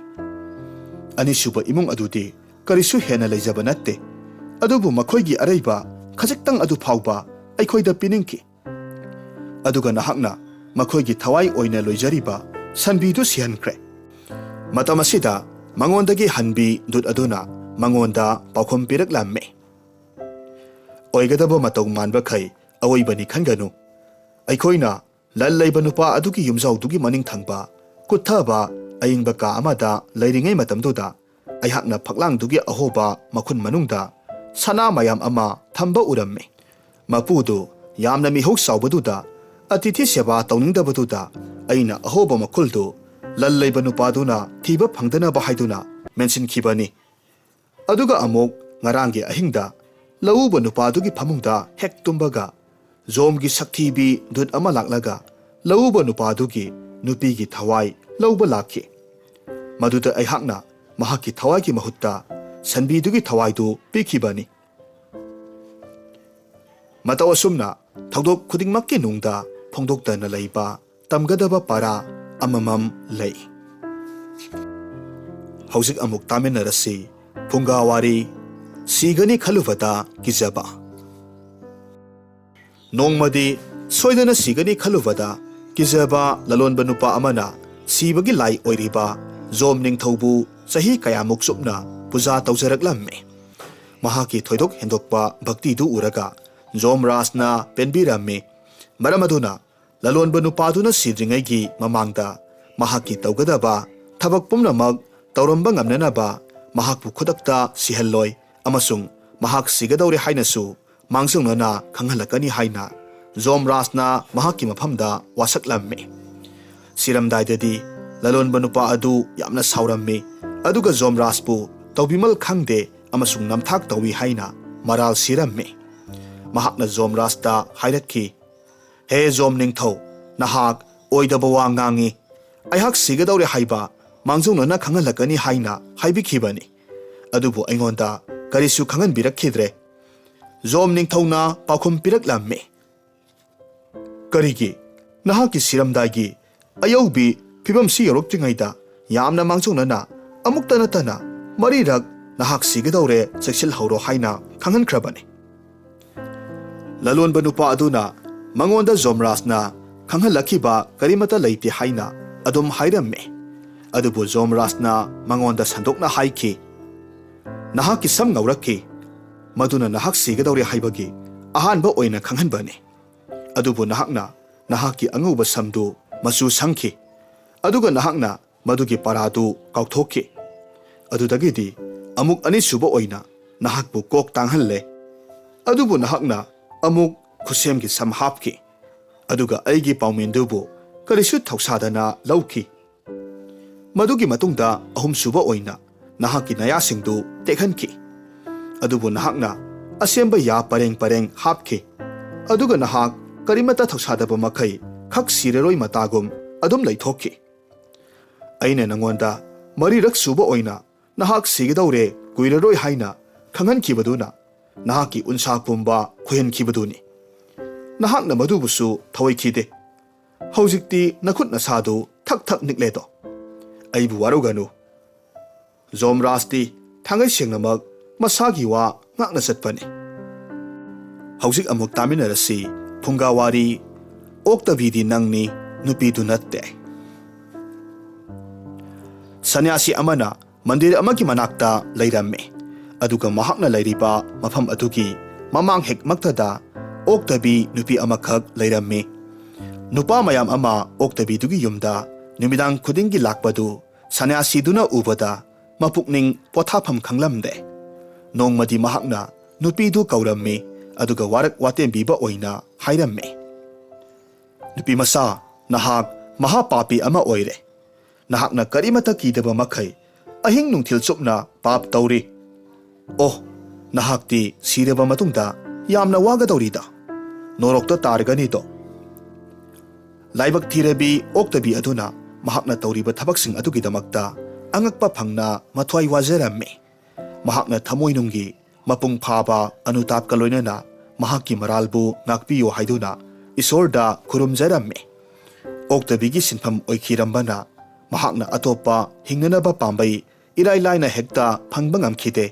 ꯑꯅꯤꯁꯨꯕ ꯏꯃꯨꯡ ꯑꯗꯨꯗꯤ ꯀꯔꯤꯁꯨ ꯍꯦꯟꯅ ꯂꯩꯖꯕ ꯅꯠꯇꯦ, ꯑꯗꯨꯕꯨ ꯃꯈꯣꯏꯒꯤ ꯑꯔꯩꯕ ꯈꯖꯤꯛꯇꯪ ꯑꯗꯨ ꯐꯥꯎꯕ ꯑꯩꯈꯣꯏꯗ ꯄꯤꯅꯤꯡꯈꯤ꯫ ꯑꯗꯨꯒ ꯅꯍꯥꯛꯅ ꯃꯈꯣꯏꯒꯤ ꯊꯋꯥꯏ ꯑꯣꯏꯅ ꯂꯣꯏꯖꯔꯤꯕ ꯁꯟꯕꯤꯗꯨ ꯁꯤꯍꯟꯈ꯭ꯔꯦ꯫ ꯃꯇꯝ ꯑꯁꯤꯗ ꯃꯉꯣꯟꯗꯒꯤ ꯍꯟꯕꯤ ꯗꯨꯠ ꯑꯗꯨꯅ ꯃꯉꯣꯟꯗ ꯄꯥꯎꯈꯨꯝ ꯄꯤꯔꯛꯂꯝꯃꯤ, "ꯑꯣꯏꯒꯗꯕ ꯃꯇꯧ ꯃꯥꯟꯕꯈꯩ ꯑꯑꯣꯏꯕꯅꯤ ꯈꯟꯒꯅꯨ꯫ ꯑꯩꯈꯣꯏꯅ ꯂꯟ ꯂꯩꯕ ꯅꯨꯄꯥ ꯑꯗꯨꯒꯤ ꯌꯨꯝꯖꯥꯎꯗꯨꯒꯤ ꯃꯅꯤꯡ ꯊꯪꯕ ꯀꯨꯠꯊꯕ ꯑꯏꯪꯕ ꯀꯥ ꯑꯃꯗ ꯂꯩꯔꯤꯉꯩ ꯃꯇꯝꯗꯨꯗ ꯑꯩꯍꯥꯛꯅ ꯐꯛꯂꯥꯡꯗꯨꯒꯤ ꯑꯍꯣꯕ ꯃꯈꯨꯟ ꯃꯅꯨꯡꯗ ꯁꯅꯥ ꯃꯌꯥꯝ ꯑꯃ ꯊꯝꯕ ꯎꯔꯝꯃꯤ꯫ ꯃꯄꯨꯗꯨ ꯌꯥꯝꯅ ꯃꯤꯍꯧ ꯆꯥꯎꯕꯗꯨꯗ ꯑꯇꯤꯊꯤ ꯁꯦꯕꯥ ꯇꯧꯅꯤꯡꯗꯕꯗꯨꯗ ꯑꯩꯅ ꯑꯍꯣꯕ ꯃꯈꯨꯜꯗꯨ ꯂꯟ ꯂꯩꯕ ꯅꯨꯄꯥꯗꯨꯅ ꯊꯤꯕ ꯐꯪꯗꯅꯕ ꯍꯥꯏꯗꯨꯅ ꯃꯦꯟꯁꯤꯟꯈꯤꯕꯅꯤ꯫ ꯑꯗꯨꯒ ꯑꯃꯨꯛ ꯉꯔꯥꯡꯒꯤ ꯑꯍꯤꯡꯗ ꯂꯧꯎꯕ ꯅꯨꯄꯥꯗꯨꯒꯤ ꯐꯃꯨꯡꯗ ꯍꯦꯛ ꯇꯨꯝꯕꯒ ꯖꯣꯝꯒꯤ ꯁꯛꯊꯤꯕꯤ ꯗꯨꯠ ꯑꯃ ꯂꯥꯛꯂꯒ ꯂꯧꯎꯕ ꯅꯨꯄꯥꯗꯨꯒꯤ ꯅꯨꯄꯤꯒꯤ ꯊꯋꯥꯏ ꯂꯧꯕ ꯂꯥꯛꯈꯤ꯫ ꯃꯗꯨꯗ ꯑꯩꯍꯥꯛꯅ ꯃꯍꯥꯛꯀꯤ ꯊꯋꯥꯏꯒꯤ ꯃꯍꯨꯠꯇ ꯁꯟꯕꯤꯗꯨꯒꯤ ꯊꯋꯥꯏꯗꯨ ꯄꯤꯈꯤꯕꯅꯤ꯫" ꯃꯇꯧ ꯑꯁꯨꯝꯅ ꯊꯧꯗꯣꯛ ꯈꯨꯗꯤꯡꯃꯛꯀꯤ ꯅꯨꯡꯗ ꯐꯣꯡꯗꯣꯛꯇꯅ ꯂꯩꯕ ꯇꯝꯒꯗꯕ ꯄꯔꯥ ꯑꯃꯃꯝ ꯂꯩ꯫ ꯍꯧꯖꯤꯛ ꯑꯃꯨꯛ ꯇꯥꯃꯤꯟꯅꯔꯁꯤ ꯐꯨꯡꯒꯥ ꯋꯥꯔꯤ, ꯁꯤꯒꯅꯤ ꯈꯜꯂꯨꯕꯗ ꯀꯤꯖꯕ꯫ ꯅꯣꯡꯃꯗꯤ ꯁꯣꯏꯗꯅ ꯁꯤꯒꯅꯤ ꯈꯜꯂꯨꯕꯗ ꯀꯤꯖꯕ ꯂꯂꯣꯟꯕ ꯅꯨꯄꯥ ꯑꯃꯅ ꯁꯤꯕꯒꯤ ꯂꯥꯏ ꯑꯣꯏꯔꯤꯕ ꯖꯣꯝ ꯅꯤꯡꯊꯧꯕꯨ ꯆꯍꯤ ꯀꯌꯥꯃꯨꯛ ꯆꯨꯞꯅ ꯄꯨꯖꯥ ꯇꯧꯖꯔꯛꯂꯝꯃꯤ꯫ ꯃꯍꯥꯛꯀꯤ ꯊꯣꯏꯗꯣꯛ ꯍꯦꯟꯗꯣꯛꯄ ꯚꯛꯇꯤꯗꯨ ꯎꯔꯒ ꯖꯣꯝ ꯔꯥꯖꯅ ꯄꯦꯟꯕꯤꯔꯝꯃꯤ꯫ ꯃꯔꯝ ꯑꯗꯨꯅ ꯂꯂꯣꯟꯕ ꯅꯨꯄꯥꯗꯨꯅ ꯁꯤꯗ꯭ꯔꯤꯉꯩꯒꯤ ꯃꯃꯥꯡꯗ ꯃꯍꯥꯛꯀꯤ ꯇꯧꯒꯗꯕ ꯊꯕꯛ ꯄꯨꯝꯅꯃꯛ ꯇꯧꯔꯝꯕ ꯉꯝꯅꯅꯕ ꯃꯍꯥꯛꯄꯨ ꯈꯨꯗꯛꯇ ꯁꯤꯍꯜꯂꯣꯏ ꯑꯃꯁꯨꯡ ꯃꯍꯥꯛ ꯁꯤꯒꯗꯧꯔꯦ ꯍꯥꯏꯅꯁꯨ ꯃꯥꯡꯖꯧꯅꯅ ꯈꯪꯍꯜꯂꯛꯀꯅꯤ ꯍꯥꯏꯅ ꯖꯣꯝ ꯔꯥꯖꯅ ꯃꯍꯥꯛꯀꯤ ꯃꯐꯝꯗ ꯋꯥꯁꯛꯂꯝꯃꯤ꯫ ꯁꯤꯔꯝꯗꯥꯏꯗꯗꯤ ꯂꯂꯣꯟꯕ ꯅꯨꯄꯥ ꯑꯗꯨ ꯌꯥꯝꯅ ꯁꯥꯎꯔꯝꯃꯤ, ꯑꯗꯨꯒ ꯖꯣꯝ ꯔꯥꯖꯄꯨ ꯇꯧꯕꯤꯃꯜ ꯈꯪꯗꯦ ꯑꯃꯁꯨꯡ ꯅꯝꯊꯥꯛ ꯇꯧꯏ ꯍꯥꯏꯅ ꯃꯔꯥꯜ ꯁꯤꯔꯝꯃꯤ꯫ ꯃꯍꯥꯛꯅ ꯖꯣꯝ ꯔꯥꯖꯇ ꯍꯥꯏꯔꯛꯈꯤ, "ꯍꯦ ꯖꯣꯝ ꯅꯤꯡꯊꯧ, ꯅꯍꯥꯛ ꯑꯣꯏꯗꯕ ꯋꯥ ꯉꯥꯡꯉꯤ꯫ ꯑꯩꯍꯥꯛ ꯁꯤꯒꯗꯧꯔꯦ ꯍꯥꯏꯕ ꯃꯥꯡꯖꯧꯅꯅ ꯈꯪꯍꯜꯂꯛꯀꯅꯤ ꯍꯥꯏꯅ ꯍꯥꯏꯕꯤꯈꯤꯕꯅꯤ, ꯑꯗꯨꯕꯨ ꯑꯩꯉꯣꯟꯗ ꯀꯔꯤꯁꯨ ꯈꯪꯍꯟꯕꯤꯔꯛꯈꯤꯗ꯭ꯔꯦ꯫" ꯖꯣꯝ ꯅꯤꯡꯊꯧꯅ ꯄꯥꯎꯈꯨꯝ ꯄꯤꯔꯛꯂꯝꯃꯤ, "ꯀꯔꯤꯒꯤ? ꯅꯍꯥꯛꯀꯤ ꯁꯤꯔꯝꯗꯥꯏꯒꯤ ꯑꯌꯧꯕꯤ ꯐꯤꯕꯝꯁꯤ ꯌꯧꯔꯛꯇ꯭ꯔꯤꯉꯩꯗ ꯌꯥꯝꯅ ꯃꯥꯡꯖꯧꯅꯅ ꯑꯃꯨꯛꯇ ꯅꯠꯇꯅ ꯃꯔꯤꯔꯛ "ꯅꯍꯥꯛ ꯁꯤꯒꯗꯧꯔꯦ, ꯆꯦꯛꯁꯤꯜꯍꯧꯔꯣ" ꯍꯥꯏꯅ ꯈꯪꯍꯟꯈ꯭ꯔꯕꯅꯤ꯫ ꯂꯂꯣꯟꯕ ꯅꯨꯄꯥ ꯑꯗꯨꯅ ꯃꯉꯣꯟꯗ ꯖꯣꯝꯔꯥꯖꯅ ꯈꯪꯍꯜꯂꯛꯈꯤꯕ ꯀꯔꯤꯃꯠꯇ ꯂꯩꯇꯦ ꯍꯥꯏꯅ ꯑꯗꯨꯝ ꯍꯥꯏꯔꯝꯃꯤ꯫ ꯑꯗꯨꯕꯨ ꯖꯣꯝꯔꯥꯖꯅ ꯃꯉꯣꯟꯗ ꯁꯟꯗꯣꯛꯅ ꯍꯥꯏꯈꯤ, "ꯅꯍꯥꯛꯀꯤ ꯁꯝ ꯉꯧꯔꯛꯈꯤ, ꯃꯗꯨꯅ ꯅꯍꯥꯛ ꯁꯤꯒꯗꯧꯔꯦ ꯍꯥꯏꯕꯒꯤ ꯑꯍꯥꯟꯕ ꯑꯣꯏꯅ ꯈꯪꯍꯟꯕꯅꯤ꯫ ꯑꯗꯨꯕꯨ ꯅꯍꯥꯛꯅ ꯅꯍꯥꯛꯀꯤ ꯑꯉꯧꯕ ꯁꯝꯗꯨ ꯃꯆꯨ ꯁꯪꯈꯤ, ꯑꯗꯨꯒ ꯅꯍꯥꯛꯅ ꯃꯗꯨꯒꯤ ꯄꯥꯔꯥꯗꯨ ꯀꯥꯎꯊꯣꯛꯈꯤ꯫ ꯑꯗꯨꯗꯒꯤꯗꯤ ꯑꯃꯨꯛ ꯑꯅꯤꯁꯨꯕ ꯑꯣꯏꯅ ꯅꯍꯥꯛꯄꯨ ꯀꯣꯛ ꯇꯥꯡꯍꯜꯂꯦ, ꯑꯗꯨꯕꯨ ꯅꯍꯥꯛꯅ ꯑꯃꯨꯛ ꯈꯨꯠꯁꯦꯝꯒꯤ ꯁꯝ ꯍꯥꯞꯈꯤ, ꯑꯗꯨꯒ ꯑꯩꯒꯤ ꯄꯥꯎꯃꯤꯟꯗꯨꯕꯨ ꯀꯔꯤꯁꯨ ꯊꯧꯁꯥꯗꯅ ꯂꯧꯈꯤ꯫ ꯃꯗꯨꯒꯤ ꯃꯇꯨꯡꯗ ꯑꯍꯨꯝꯁꯨꯕ ꯑꯣꯏꯅ ꯅꯍꯥꯛꯀꯤ ꯅꯌꯥꯁꯤꯡꯗꯨ ꯇꯦꯛꯍꯟꯈꯤ, ꯑꯗꯨꯕꯨ ꯅꯍꯥꯛꯅ ꯑꯁꯦꯝꯕ ꯌꯥ ꯄꯔꯦꯡ ꯄꯔꯦꯡ ꯍꯥꯞꯈꯤ, ꯑꯗꯨꯒ ꯅꯍꯥꯛ ꯀꯔꯤꯃꯠꯇ ꯊꯧꯁꯥꯗꯕ ꯃꯈꯩ ꯈꯛ ꯁꯤꯔꯔꯣꯏ ꯃꯇꯥꯒꯨꯝ ꯑꯗꯨꯝ ꯂꯩꯊꯣꯛꯈꯤ꯫ ꯑꯩꯅ ꯅꯉꯣꯟꯗ ꯃꯔꯤꯔꯛ ꯁꯨꯕ ꯑꯣꯏꯅ ꯅꯍꯥꯛ ꯁꯤꯒꯗꯧꯔꯦ, ꯀꯨꯏꯔꯔꯣꯏ ꯍꯥꯏꯅ ꯈꯪꯍꯟꯈꯤꯕꯗꯨꯅ ꯅꯍꯥꯛꯀꯤ ꯎꯟꯁꯥ ꯄꯨꯝꯕ ꯈꯣꯏꯍꯟꯈꯤꯕꯗꯨꯅꯤ꯫ ꯅꯍꯥꯛꯅ ꯃꯗꯨꯕꯨꯁꯨ ꯊꯧꯑꯣꯏꯈꯤꯗꯦ꯫ ꯍꯧꯖꯤꯛꯇꯤ ꯅꯈꯨꯠ ꯅꯁꯥꯗꯨ ꯊꯛ ꯊꯛ ꯅꯤꯛꯂꯦꯗꯣ꯫ ꯑꯩꯕꯨ ꯋꯥꯔꯧꯒꯅꯨ꯫ ꯖꯣꯝꯔꯥꯖꯇꯤ ꯊꯥꯡꯒꯩ ꯁꯦꯡꯅꯃꯛ ꯃꯁꯥꯒꯤ ꯋꯥ ꯉꯥꯛꯅ ꯆꯠꯄꯅꯤ꯫ ꯍꯧꯖꯤꯛ ꯑꯃꯨꯛ ꯇꯥꯃꯤꯟꯅꯔꯁꯤ ꯐꯨꯡꯒꯥ ꯋꯥꯔꯤ, "ꯑꯣꯛꯇꯕꯤꯗꯤ ꯅꯪꯅꯤ, ꯅꯨꯄꯤꯗꯨ ꯅꯠꯇꯦ"꯫ ꯁꯟꯌꯥꯁꯤ ꯑꯃꯅ ꯃꯟꯗꯤꯔ ꯑꯃꯒꯤ ꯃꯅꯥꯛꯇ ꯂꯩꯔꯝꯃꯤ, ꯑꯗꯨꯒ ꯃꯍꯥꯛꯅ ꯂꯩꯔꯤꯕ ꯃꯐꯝ ꯑꯗꯨꯒꯤ ꯃꯃꯥꯡ ꯍꯦꯛꯃꯛꯇꯗ ꯑꯣꯛꯇꯕꯤ ꯅꯨꯄꯤ ꯑꯃꯈꯛ ꯂꯩꯔꯝꯃꯤ꯫ ꯅꯨꯄꯥ ꯃꯌꯥꯝ ꯑꯃ ꯑꯣꯛꯇꯕꯤꯗꯨꯒꯤ ꯌꯨꯝꯗ ꯅꯨꯃꯤꯗꯥꯡ ꯈꯨꯗꯤꯡꯒꯤ ꯂꯥꯛꯄꯗꯨ ꯁꯟꯌꯥꯁꯤꯗꯨꯅ ꯎꯕꯗ ꯃꯄꯨꯛꯅꯤꯡ ꯄꯣꯊꯥꯐꯝ ꯈꯪꯂꯝꯗꯦ꯫ ꯅꯣꯡꯃꯗꯤ ꯃꯍꯥꯛꯅ ꯅꯨꯄꯤꯗꯨ ꯀꯧꯔꯝꯃꯤ, ꯑꯗꯨꯒ ꯋꯥꯔꯛ ꯋꯥꯇꯦꯝꯕꯤꯕ ꯑꯣꯏꯅ ꯍꯥꯏꯔꯝꯃꯤ, "ꯅꯨꯄꯤ ꯃꯆꯥ, ꯅꯍꯥꯛ ꯃꯍꯥꯄꯥꯄꯤ ꯑꯃ ꯑꯣꯏꯔꯦ꯫ ꯅꯍꯥꯛꯅ ꯀꯔꯤꯃꯠꯇ ꯀꯤꯗꯕ ꯃꯈꯩ ꯑꯍꯤꯡ ꯅꯨꯡꯊꯤꯜ ꯆꯨꯞꯅ ꯄꯥꯞ ꯇꯧꯔꯤ꯫ ꯑꯣ, ꯅꯍꯥꯛꯇꯤ ꯁꯤꯔꯕ ꯃꯇꯨꯡꯗ ꯌꯥꯝꯅ ꯋꯥꯒꯗꯧꯔꯤꯗ꯫ ꯅꯣꯔꯣꯛꯇ ꯇꯥꯔꯒꯅꯤꯗꯣ"꯫ ꯂꯥꯏꯕꯛ ꯊꯤꯔꯕꯤ ꯑꯣꯛꯇꯕꯤ ꯑꯗꯨꯅ ꯃꯍꯥꯛꯅ ꯇꯧꯔꯤꯕ ꯊꯕꯛꯁꯤꯡ ꯑꯗꯨꯒꯤꯗꯃꯛꯇ ꯑꯉꯛꯄ ꯐꯪꯅ ꯃꯊ꯭ꯋꯥꯏ ꯋꯥꯖꯔꯝꯃꯤ꯫ ꯃꯍꯥꯛꯅ ꯊꯃꯣꯏꯅꯨꯡꯒꯤ ꯃꯄꯨꯡ ꯐꯥꯕ ꯑꯅꯨꯇꯥꯞꯀ ꯂꯣꯏꯅꯅ ꯃꯍꯥꯛꯀꯤ ꯃꯔꯥꯜꯕꯨ ꯉꯥꯛꯄꯤꯌꯨ ꯍꯥꯏꯗꯨꯅ ꯏꯁꯣꯔꯗ ꯈꯨꯔꯨꯝꯖꯔꯝꯃꯤ꯫ ꯑꯣꯛꯇꯕꯤꯒꯤ ꯁꯤꯟꯐꯝ ꯑꯣꯏꯈꯤꯔꯝꯕꯅ ꯃꯍꯥꯛꯅ ꯑꯇꯣꯞꯄ ꯍꯤꯡꯅꯅꯕ ꯄꯥꯝꯕꯩ ꯏꯔꯥꯏ ꯂꯥꯏꯅ ꯍꯦꯛꯇ ꯐꯪꯕ ꯉꯝꯈꯤꯗꯦ꯫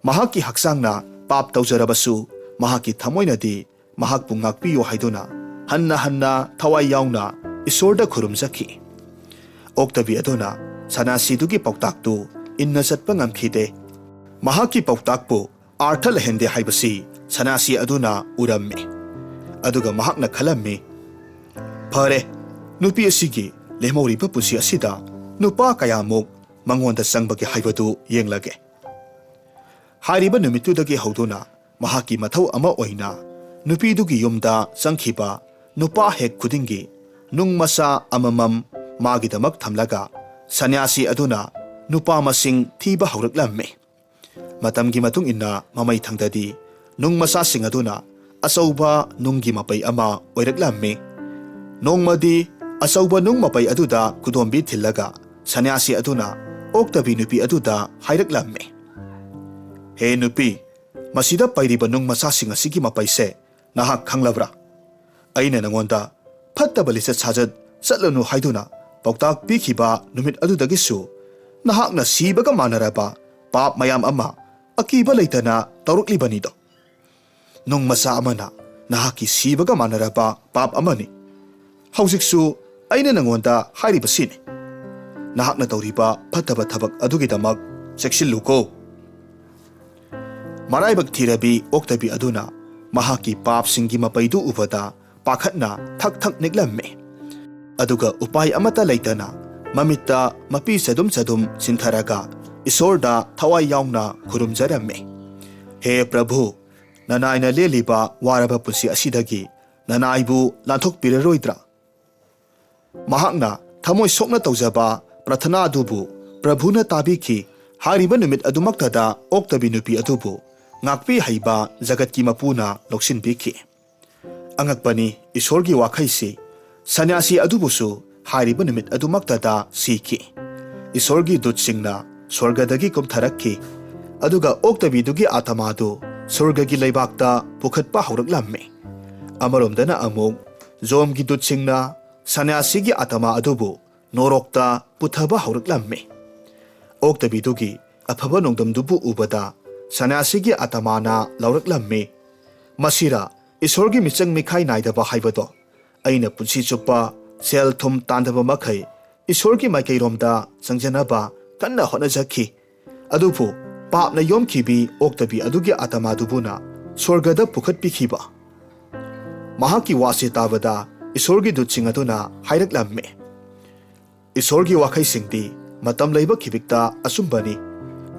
ꯃꯍꯥꯛꯀꯤ ꯍꯛꯆꯥꯡꯅ ꯄꯥꯞ ꯇꯧꯖꯔꯕꯁꯨ ꯃꯍꯥꯛꯀꯤ ꯊꯃꯣꯏꯅꯗꯤ ꯃꯍꯥꯛꯄꯨ ꯉꯥꯛꯄꯤꯌꯨ ꯍꯥꯏꯗꯨꯅ ꯍꯟꯅ ꯍꯟꯅ ꯊꯋꯥꯏ ꯌꯥꯎꯅ ꯏꯁꯣꯔꯗ ꯈꯨꯔꯨꯝꯖꯈꯤ꯫ ꯑꯣꯛꯇꯕꯤ ꯑꯗꯨꯅ ꯁꯅꯥꯁꯤꯗꯨꯒꯤ ꯄꯥꯎꯇꯥꯛꯇꯨ ꯏꯟꯅ ꯆꯠꯄ ꯉꯝꯈꯤꯗꯦ꯫ ꯃꯍꯥꯛꯀꯤ ꯄꯥꯎꯇꯥꯛꯄꯨ ꯑꯥꯔꯊ ꯂꯩꯍꯟꯗꯦ ꯍꯥꯏꯕꯁꯤ ꯁꯅꯥꯁꯤ ꯑꯗꯨꯅ ꯎꯔꯝꯃꯤ꯫ ꯑꯗꯨꯒ ꯃꯍꯥꯛꯅ ꯈꯜꯂꯝꯃꯤ, "ꯐꯔꯦ, ꯅꯨꯄꯤ ꯑꯁꯤꯒꯤ ꯂꯦꯝꯍꯧꯔꯤꯕ ꯄꯨꯟꯁꯤ ꯑꯁꯤꯗ ꯅꯨꯄꯥ ꯀꯌꯥꯃꯨꯛ ꯃꯉꯣꯟꯗ ꯆꯪꯕꯒꯦ ꯍꯥꯏꯕꯗꯨ ꯌꯦꯡꯂꯒꯦ"꯫ ꯍꯥꯏꯔꯤꯕ ꯅꯨꯃꯤꯠꯇꯨꯗꯒꯤ ꯍꯧꯗꯨꯅ ꯃꯍꯥꯛꯀꯤ ꯃꯊꯧ ꯑꯃ ꯑꯣꯏꯅ ꯅꯨꯄꯤꯗꯨꯒꯤ ꯌꯨꯝꯗ ꯆꯪꯈꯤꯕ ꯅꯨꯄꯥ ꯍꯦꯛ ꯈꯨꯗꯤꯡꯒꯤ ꯅꯨꯡ ꯃꯆꯥ ꯑꯃꯃꯝ ꯃꯥꯒꯤꯗꯃꯛ ꯊꯝꯂꯒ ꯁꯟꯌꯥꯁꯤ ꯑꯗꯨꯅ ꯅꯨꯄꯥ ꯃꯁꯤꯡ ꯊꯤꯕ ꯍꯧꯔꯛꯂꯝꯃꯤ꯫ ꯃꯇꯝꯒꯤ ꯃꯇꯨꯡ ꯏꯟꯅ ꯃꯃꯩ ꯊꯪꯗꯗꯤ ꯅꯨꯡ ꯃꯆꯥꯁꯤꯡ ꯑꯗꯨꯅ ꯑꯆꯧꯕ ꯅꯨꯡꯒꯤ ꯃꯄꯩ ꯑꯃ ꯑꯣꯏꯔꯛꯂꯝꯃꯤ꯫ ꯅꯣꯡꯃꯗꯤ ꯑꯆꯧꯕ ꯅꯨꯡ ꯃꯄꯩ ꯑꯗꯨꯗ ꯈꯨꯗꯣꯝꯕꯤ ꯊꯤꯜꯂꯒ ꯁꯟꯌꯥꯁꯤ ꯑꯗꯨꯅ ꯑꯣꯛꯇꯕꯤ ꯅꯨꯄꯤ ꯑꯗꯨꯗ ꯍꯥꯏꯔꯛꯂꯝꯃꯤ, "ꯍꯦ ꯅꯨꯄꯤ, ꯃꯁꯤꯗ ꯄꯩꯔꯤꯕ ꯅꯨꯡ ꯃꯆꯥꯁꯤꯡ ꯑꯁꯤꯒꯤ ꯃꯄꯩꯁꯦ ꯅꯍꯥꯛ ꯈꯪꯂꯕ꯭ꯔꯥ? ꯑꯩꯅ ꯅꯉꯣꯟꯗ ꯐꯠꯇꯕ ꯂꯤꯆꯠ ꯁꯥꯖꯠ ꯆꯠꯂꯅꯨ ꯍꯥꯏꯗꯨꯅ ꯄꯥꯎꯇꯥꯛ ꯄꯤꯈꯤꯕ ꯅꯨꯃꯤꯠ ꯑꯗꯨꯗꯒꯤꯁꯨ ꯅꯍꯥꯛꯅ ꯁꯤꯕꯒ ꯃꯥꯟꯅꯔꯕ ꯄꯥꯞ ꯃꯌꯥꯝ ꯑꯃ ꯑꯀꯤꯕ ꯂꯩꯇꯅ ꯇꯧꯔꯛꯂꯤꯕꯅꯤꯗꯣ꯫ ꯅꯨꯡ ꯃꯆꯥ ꯑꯃꯅ ꯅꯍꯥꯛꯀꯤ ꯁꯤꯕꯒ ꯃꯥꯟꯅꯔꯕ ꯄꯥꯞ ꯑꯃꯅꯤ꯫ ꯍꯧꯖꯤꯛꯁꯨ ꯑꯩꯅ ꯅꯉꯣꯟꯗ ꯍꯥꯏꯔꯤꯕꯁꯤꯅꯤ꯫ ꯅꯍꯥꯛꯅ ꯇꯧꯔꯤꯕ ꯐꯠꯇꯕ ꯊꯕꯛ ꯑꯗꯨꯒꯤꯗꯃꯛ ꯆꯦꯛꯁꯤꯜꯂꯨꯀꯣ"꯫ ꯃꯔꯥꯏꯕꯛ ꯊꯤꯔꯕꯤ ꯑꯣꯛꯇꯕꯤ ꯑꯗꯨꯅ ꯃꯍꯥꯛꯀꯤ ꯄꯥꯞꯁꯤꯡꯒꯤ ꯃꯄꯩꯗꯨ ꯎꯕꯗ ꯄꯥꯈꯠꯅ ꯊꯛ ꯊꯛ ꯅꯤꯛꯂꯝꯃꯤ꯫ ꯑꯗꯨꯒ ꯎꯄꯥꯏ ꯑꯃꯠꯇ ꯂꯩꯇꯅ ꯃꯃꯤꯠꯇ ꯃꯄꯤ ꯆꯗꯨꯝ ꯆꯗꯨꯝ ꯆꯤꯟꯊꯔꯒ ꯏꯁꯣꯔꯗ ꯊꯋꯥꯏ ꯌꯥꯎꯅ ꯈꯨꯔꯨꯝꯖꯔꯝꯃꯤ, "ꯍꯦ ꯄ꯭ꯔꯚꯨ, ꯅꯅꯥꯏꯅ ꯂꯦꯜꯂꯤꯕ ꯋꯥꯔꯕ ꯄꯨꯟꯁꯤ ꯑꯁꯤꯗꯒꯤ ꯅꯅꯥꯏꯕꯨ ꯂꯥꯟꯊꯣꯛꯄꯤꯔꯔꯣꯏꯗ꯭ꯔꯥ?" ꯃꯍꯥꯛꯅ ꯊꯃꯣꯏ ꯁꯣꯛꯅ ꯇꯧꯖꯕ ꯄ꯭ꯔꯊꯅꯥ ꯑꯗꯨꯕꯨ ꯄ꯭ꯔꯚꯨꯅ ꯇꯥꯕꯤꯈꯤ꯫ ꯍꯥꯏꯔꯤꯕ ꯅꯨꯃꯤꯠ ꯑꯗꯨꯃꯛꯇꯗ ꯑꯣꯛꯇꯕꯤ ꯅꯨꯄꯤ ꯑꯗꯨꯕꯨ ꯉꯥꯛꯄꯤ ꯍꯩꯕ ꯖꯒꯠꯀꯤ ꯃꯄꯨꯅ ꯂꯧꯁꯤꯟꯕꯤꯈꯤ꯫ ꯑꯉꯛꯄꯅꯤ, ꯏꯁꯣꯔꯒꯤ ꯋꯥꯈꯩꯁꯤ꯫ ꯁꯟꯌꯥꯁꯤ ꯑꯗꯨꯕꯨꯁꯨ ꯍꯥꯏꯔꯤꯕ ꯅꯨꯃꯤꯠ ꯑꯗꯨꯃꯛꯇꯗ ꯁꯤꯈꯤ꯫ ꯏꯁꯣꯔꯒꯤ ꯗꯨꯠꯁꯤꯡꯅ ꯁ꯭ꯋꯔꯒꯗꯒꯤ ꯀꯨꯝꯊꯔꯛꯈꯤ, ꯑꯗꯨꯒ ꯑꯣꯛꯇꯕꯤꯗꯨꯒꯤ ꯑꯥꯇꯃꯥꯗꯨ ꯁ꯭ꯋꯔꯒꯒꯤ ꯂꯩꯕꯥꯛꯇ ꯄꯨꯈꯠꯄ ꯍꯧꯔꯛꯂꯝꯃꯤ꯫ ꯑꯃꯔꯣꯝꯗꯅ ꯑꯃꯨꯛ ꯖꯣꯝꯒꯤ ꯗꯨꯠꯁꯤꯡꯅ ꯁꯟꯅ꯭ꯌꯥꯁꯤꯒꯤ ꯑꯥꯇꯃꯥ ꯑꯗꯨꯕꯨ ꯅꯣꯔꯣꯛꯇ ꯄꯨꯊꯕ ꯍꯧꯔꯛꯂꯝꯃꯤ꯫ ꯑꯣꯛꯇꯕꯤꯗꯨꯒꯤ ꯑꯐꯕ ꯅꯣꯡꯗꯝꯗꯨꯕꯨ ꯎꯕꯗ ꯁꯟꯅ꯭ꯌꯥꯁꯤꯒꯤ ꯑꯥꯇꯃꯥꯅ ꯂꯥꯎꯔꯛꯂꯝꯃꯤ, "ꯃꯁꯤꯔꯥ ꯏꯁꯣꯔꯒꯤ ꯃꯤꯆꯪ ꯃꯤꯈꯥꯏ ꯅꯥꯏꯗꯕ ꯍꯥꯏꯕꯗꯣ? ꯑꯩꯅ ꯄꯨꯟꯁꯤ ꯆꯨꯞꯄ ꯁꯦꯜ ꯊꯨꯝ ꯇꯥꯟꯗꯕ ꯃꯈꯩ ꯏꯁꯣꯔꯒꯤ ꯃꯥꯏꯀꯩꯔꯣꯝꯗ ꯆꯪꯖꯅꯕ ꯀꯟꯅ ꯍꯣꯠꯅꯖꯈꯤ꯫ ꯑꯗꯨꯕꯨ ꯄꯥꯞꯅ ꯌꯣꯝꯈꯤꯕꯤ ꯑꯣꯛꯇꯕꯤ ꯑꯗꯨꯒꯤ ꯑꯥꯇꯃꯥꯗꯨꯕꯨꯅ ꯁ꯭ꯋꯔꯒꯗ ꯄꯨꯈꯠꯄꯤꯈꯤꯕ?" ꯃꯍꯥꯛꯀꯤ ꯋꯥꯁꯦ ꯇꯥꯕꯗ ꯏꯁꯣꯔꯒꯤ ꯗꯨꯠꯁꯤꯡ ꯑꯗꯨꯅ ꯍꯥꯏꯔꯛꯂꯝꯃꯤ, "ꯏꯁꯣꯔꯒꯤ ꯋꯥꯈꯩꯁꯤꯡꯗꯤ ꯃꯇꯝ ꯂꯩꯕ ꯈꯤꯕꯤꯛꯇ ꯑꯆꯨꯝꯕꯅꯤ꯫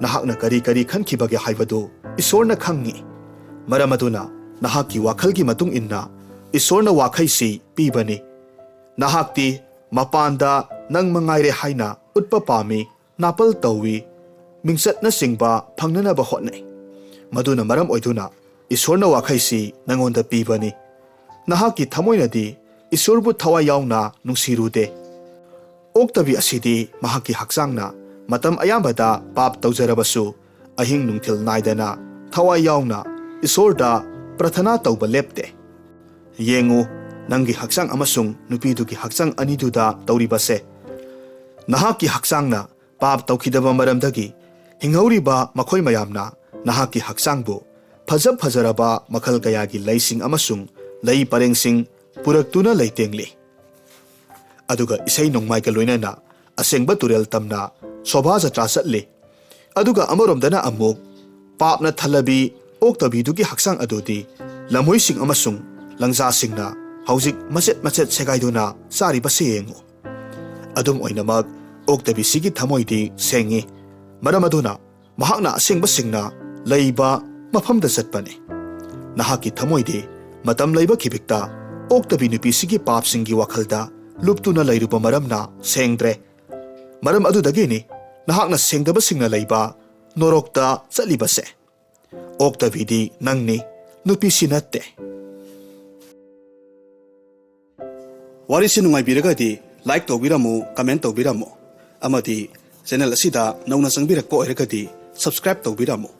ꯅꯍꯥꯛꯅ ꯀꯔꯤ ꯀꯔꯤ ꯈꯟꯈꯤꯕꯒꯦ ꯍꯥꯏꯕꯗꯨ ꯏꯁꯣꯔꯅ ꯈꯪꯉꯤ꯫ ꯃꯔꯝ ꯑꯗꯨꯅ ꯅꯍꯥꯛꯀꯤ ꯋꯥꯈꯜꯒꯤ ꯃꯇꯨꯡ ꯏꯟꯅ ꯏꯁꯣꯔꯅ ꯋꯥꯈꯩꯁꯤ ꯄꯤꯕꯅꯤ꯫ ꯅꯍꯥꯛꯇꯤ ꯃꯄꯥꯟꯗ ꯅꯪ ꯃꯉꯥꯏꯔꯦ ꯍꯥꯏꯅ ꯎꯠꯄ ꯄꯥꯝꯃꯤ, ꯅꯥꯄꯜ ꯇꯧꯏ, ꯃꯤꯡꯆꯠꯅꯆꯤꯡꯕ ꯐꯪꯅꯅꯕ ꯍꯣꯠꯅꯩ꯫ ꯃꯗꯨꯅ ꯃꯔꯝ ꯑꯣꯏꯗꯨꯅ ꯏꯁꯣꯔꯅ ꯋꯥꯈꯩꯁꯤ ꯅꯪꯉꯣꯟꯗ ꯄꯤꯕꯅꯤ꯫ ꯅꯍꯥꯛꯀꯤ ꯊꯃꯣꯏꯅꯗꯤ ꯏꯁꯣꯔꯕꯨ ꯊꯋꯥꯏ ꯌꯥꯎꯅ ꯅꯨꯡꯁꯤꯔꯨꯗꯦ꯫ ꯑꯣꯛꯇꯕꯤ ꯑꯁꯤꯗꯤ ꯃꯍꯥꯛꯀꯤ ꯍꯛꯆꯥꯡꯅ ꯃꯇꯝ ꯑꯌꯥꯝꯕꯗ ꯄꯥꯞ ꯇꯧꯖꯔꯕꯁꯨ, ꯑꯍꯤꯡ ꯅꯨꯡꯊꯤꯜ ꯅꯥꯏꯗꯅ ꯊꯋꯥꯏ ꯌꯥꯎꯅ ꯏꯁꯣꯔꯗ ꯄ꯭ꯔꯊꯅꯥ ꯇꯧꯕ ꯂꯦꯞꯇꯦ꯫ ꯌꯦꯡꯉꯨ, ꯅꯪꯒꯤ ꯍꯛꯆꯥꯡ ꯑꯃꯁꯨꯡ ꯅꯨꯄꯤꯗꯨꯒꯤ ꯍꯛꯆꯥꯡ ꯑꯅꯤꯗꯨꯗ ꯇꯧꯔꯤꯕꯁꯦ꯫ ꯅꯍꯥꯛꯀꯤ ꯍꯛꯆꯥꯡꯅ ꯄꯥꯞ ꯇꯧꯈꯤꯗꯕ ꯃꯔꯝꯗꯒꯤ ꯍꯤꯡꯍꯧꯔꯤꯕ ꯃꯈꯣꯏ ꯃꯌꯥꯝꯅ ꯅꯍꯥꯛꯀꯤ ꯍꯛꯆꯥꯡꯕꯨ ꯐꯖ ꯐꯖꯔꯕ ꯃꯈꯜ ꯀꯌꯥꯒꯤ ꯂꯩꯁꯤꯡ ꯑꯃꯁꯨꯡ ꯂꯩ ꯄꯔꯦꯡꯁꯤꯡ ꯄꯨꯔꯛꯇꯨꯅ ꯂꯩꯇꯦꯡꯂꯤ꯫ ꯑꯗꯨꯒ ꯏꯁꯩ ꯅꯣꯡꯃꯥꯏꯒ ꯂꯣꯏꯅꯅ ꯑꯁꯦꯡꯕ ꯇꯨꯔꯦꯜ ꯇꯝꯅ ꯁꯣꯚꯥ ꯖꯇ꯭ꯔꯥ ꯆꯠꯂꯤ꯫ ꯑꯗꯨꯒ ꯑꯃꯔꯣꯝꯗꯅ ꯑꯃꯨꯛ ꯄꯥꯞꯅ ꯊꯜꯂꯕꯤ ꯑꯣꯛꯇꯕꯤꯗꯨꯒꯤ ꯍꯛꯆꯥꯡ ꯑꯗꯨꯗꯤ ꯂꯝꯍꯨꯏꯁꯤꯡ ꯑꯃꯁꯨꯡ ꯂꯪꯖꯥꯁꯤꯡꯅ ꯍꯧꯖꯤꯛ ꯃꯆꯦꯠ ꯃꯆꯦꯠ ꯁꯦꯒꯥꯏꯗꯨꯅ ꯆꯥꯔꯤꯕꯁꯦ ꯌꯦꯡꯉꯨ꯫ ꯑꯗꯨꯝ ꯑꯣꯏꯅꯃꯛ, ꯑꯣꯛꯇꯕꯤꯁꯤꯒꯤ ꯊꯃꯣꯏꯗꯤ ꯁꯦꯡꯉꯤ꯫ ꯃꯔꯝ ꯑꯗꯨꯅ ꯃꯍꯥꯛꯅ ꯑꯁꯦꯡꯕꯁꯤꯡꯅ ꯂꯩꯕ ꯃꯐꯝꯗ ꯆꯠꯄꯅꯤ꯫ ꯅꯍꯥꯛꯀꯤ ꯊꯃꯣꯏꯗꯤ ꯃꯇꯝ ꯂꯩꯕ ꯈꯤꯕꯤꯛꯇ ꯑꯣꯛꯇꯕꯤ ꯅꯨꯄꯤꯁꯤꯒꯤ ꯄꯥꯞꯁꯤꯡꯒꯤ ꯋꯥꯈꯜꯗ ꯂꯨꯞꯇꯨꯅ ꯂꯩꯔꯨꯕ ꯃꯔꯝꯅ ꯁꯦꯡꯗ꯭ꯔꯦ꯫ ꯃꯔꯝ ꯑꯗꯨꯗꯒꯤꯅꯤ ꯅꯍꯥꯛꯅ ꯁꯦꯡꯗꯕꯁꯤꯡꯅ ꯂꯩꯕ ꯅꯣꯔꯣꯛꯇ ꯆꯠꯂꯤꯕꯁꯦ꯫ ꯑꯣꯛꯇꯕꯤꯗꯤ ꯅꯪꯅꯤ, ꯅꯨꯄꯤꯁꯤ ꯅꯠꯇꯦ꯫ ꯋꯥꯔꯤꯁꯤ ꯅꯨꯡꯉꯥꯏꯕꯤꯔꯒꯗꯤ like ꯇꯧꯕꯤꯔꯝꯃꯨ, comment ꯇꯧꯕꯤꯔꯝꯃꯨ, ꯑꯃꯗꯤ channel ꯑꯁꯤꯗ ꯅꯧꯅ ꯆꯪꯕꯤꯔꯛꯄ ꯑꯣꯏꯔꯒꯗꯤ subscribe ꯇꯧꯕꯤꯔꯝꯃꯨ꯫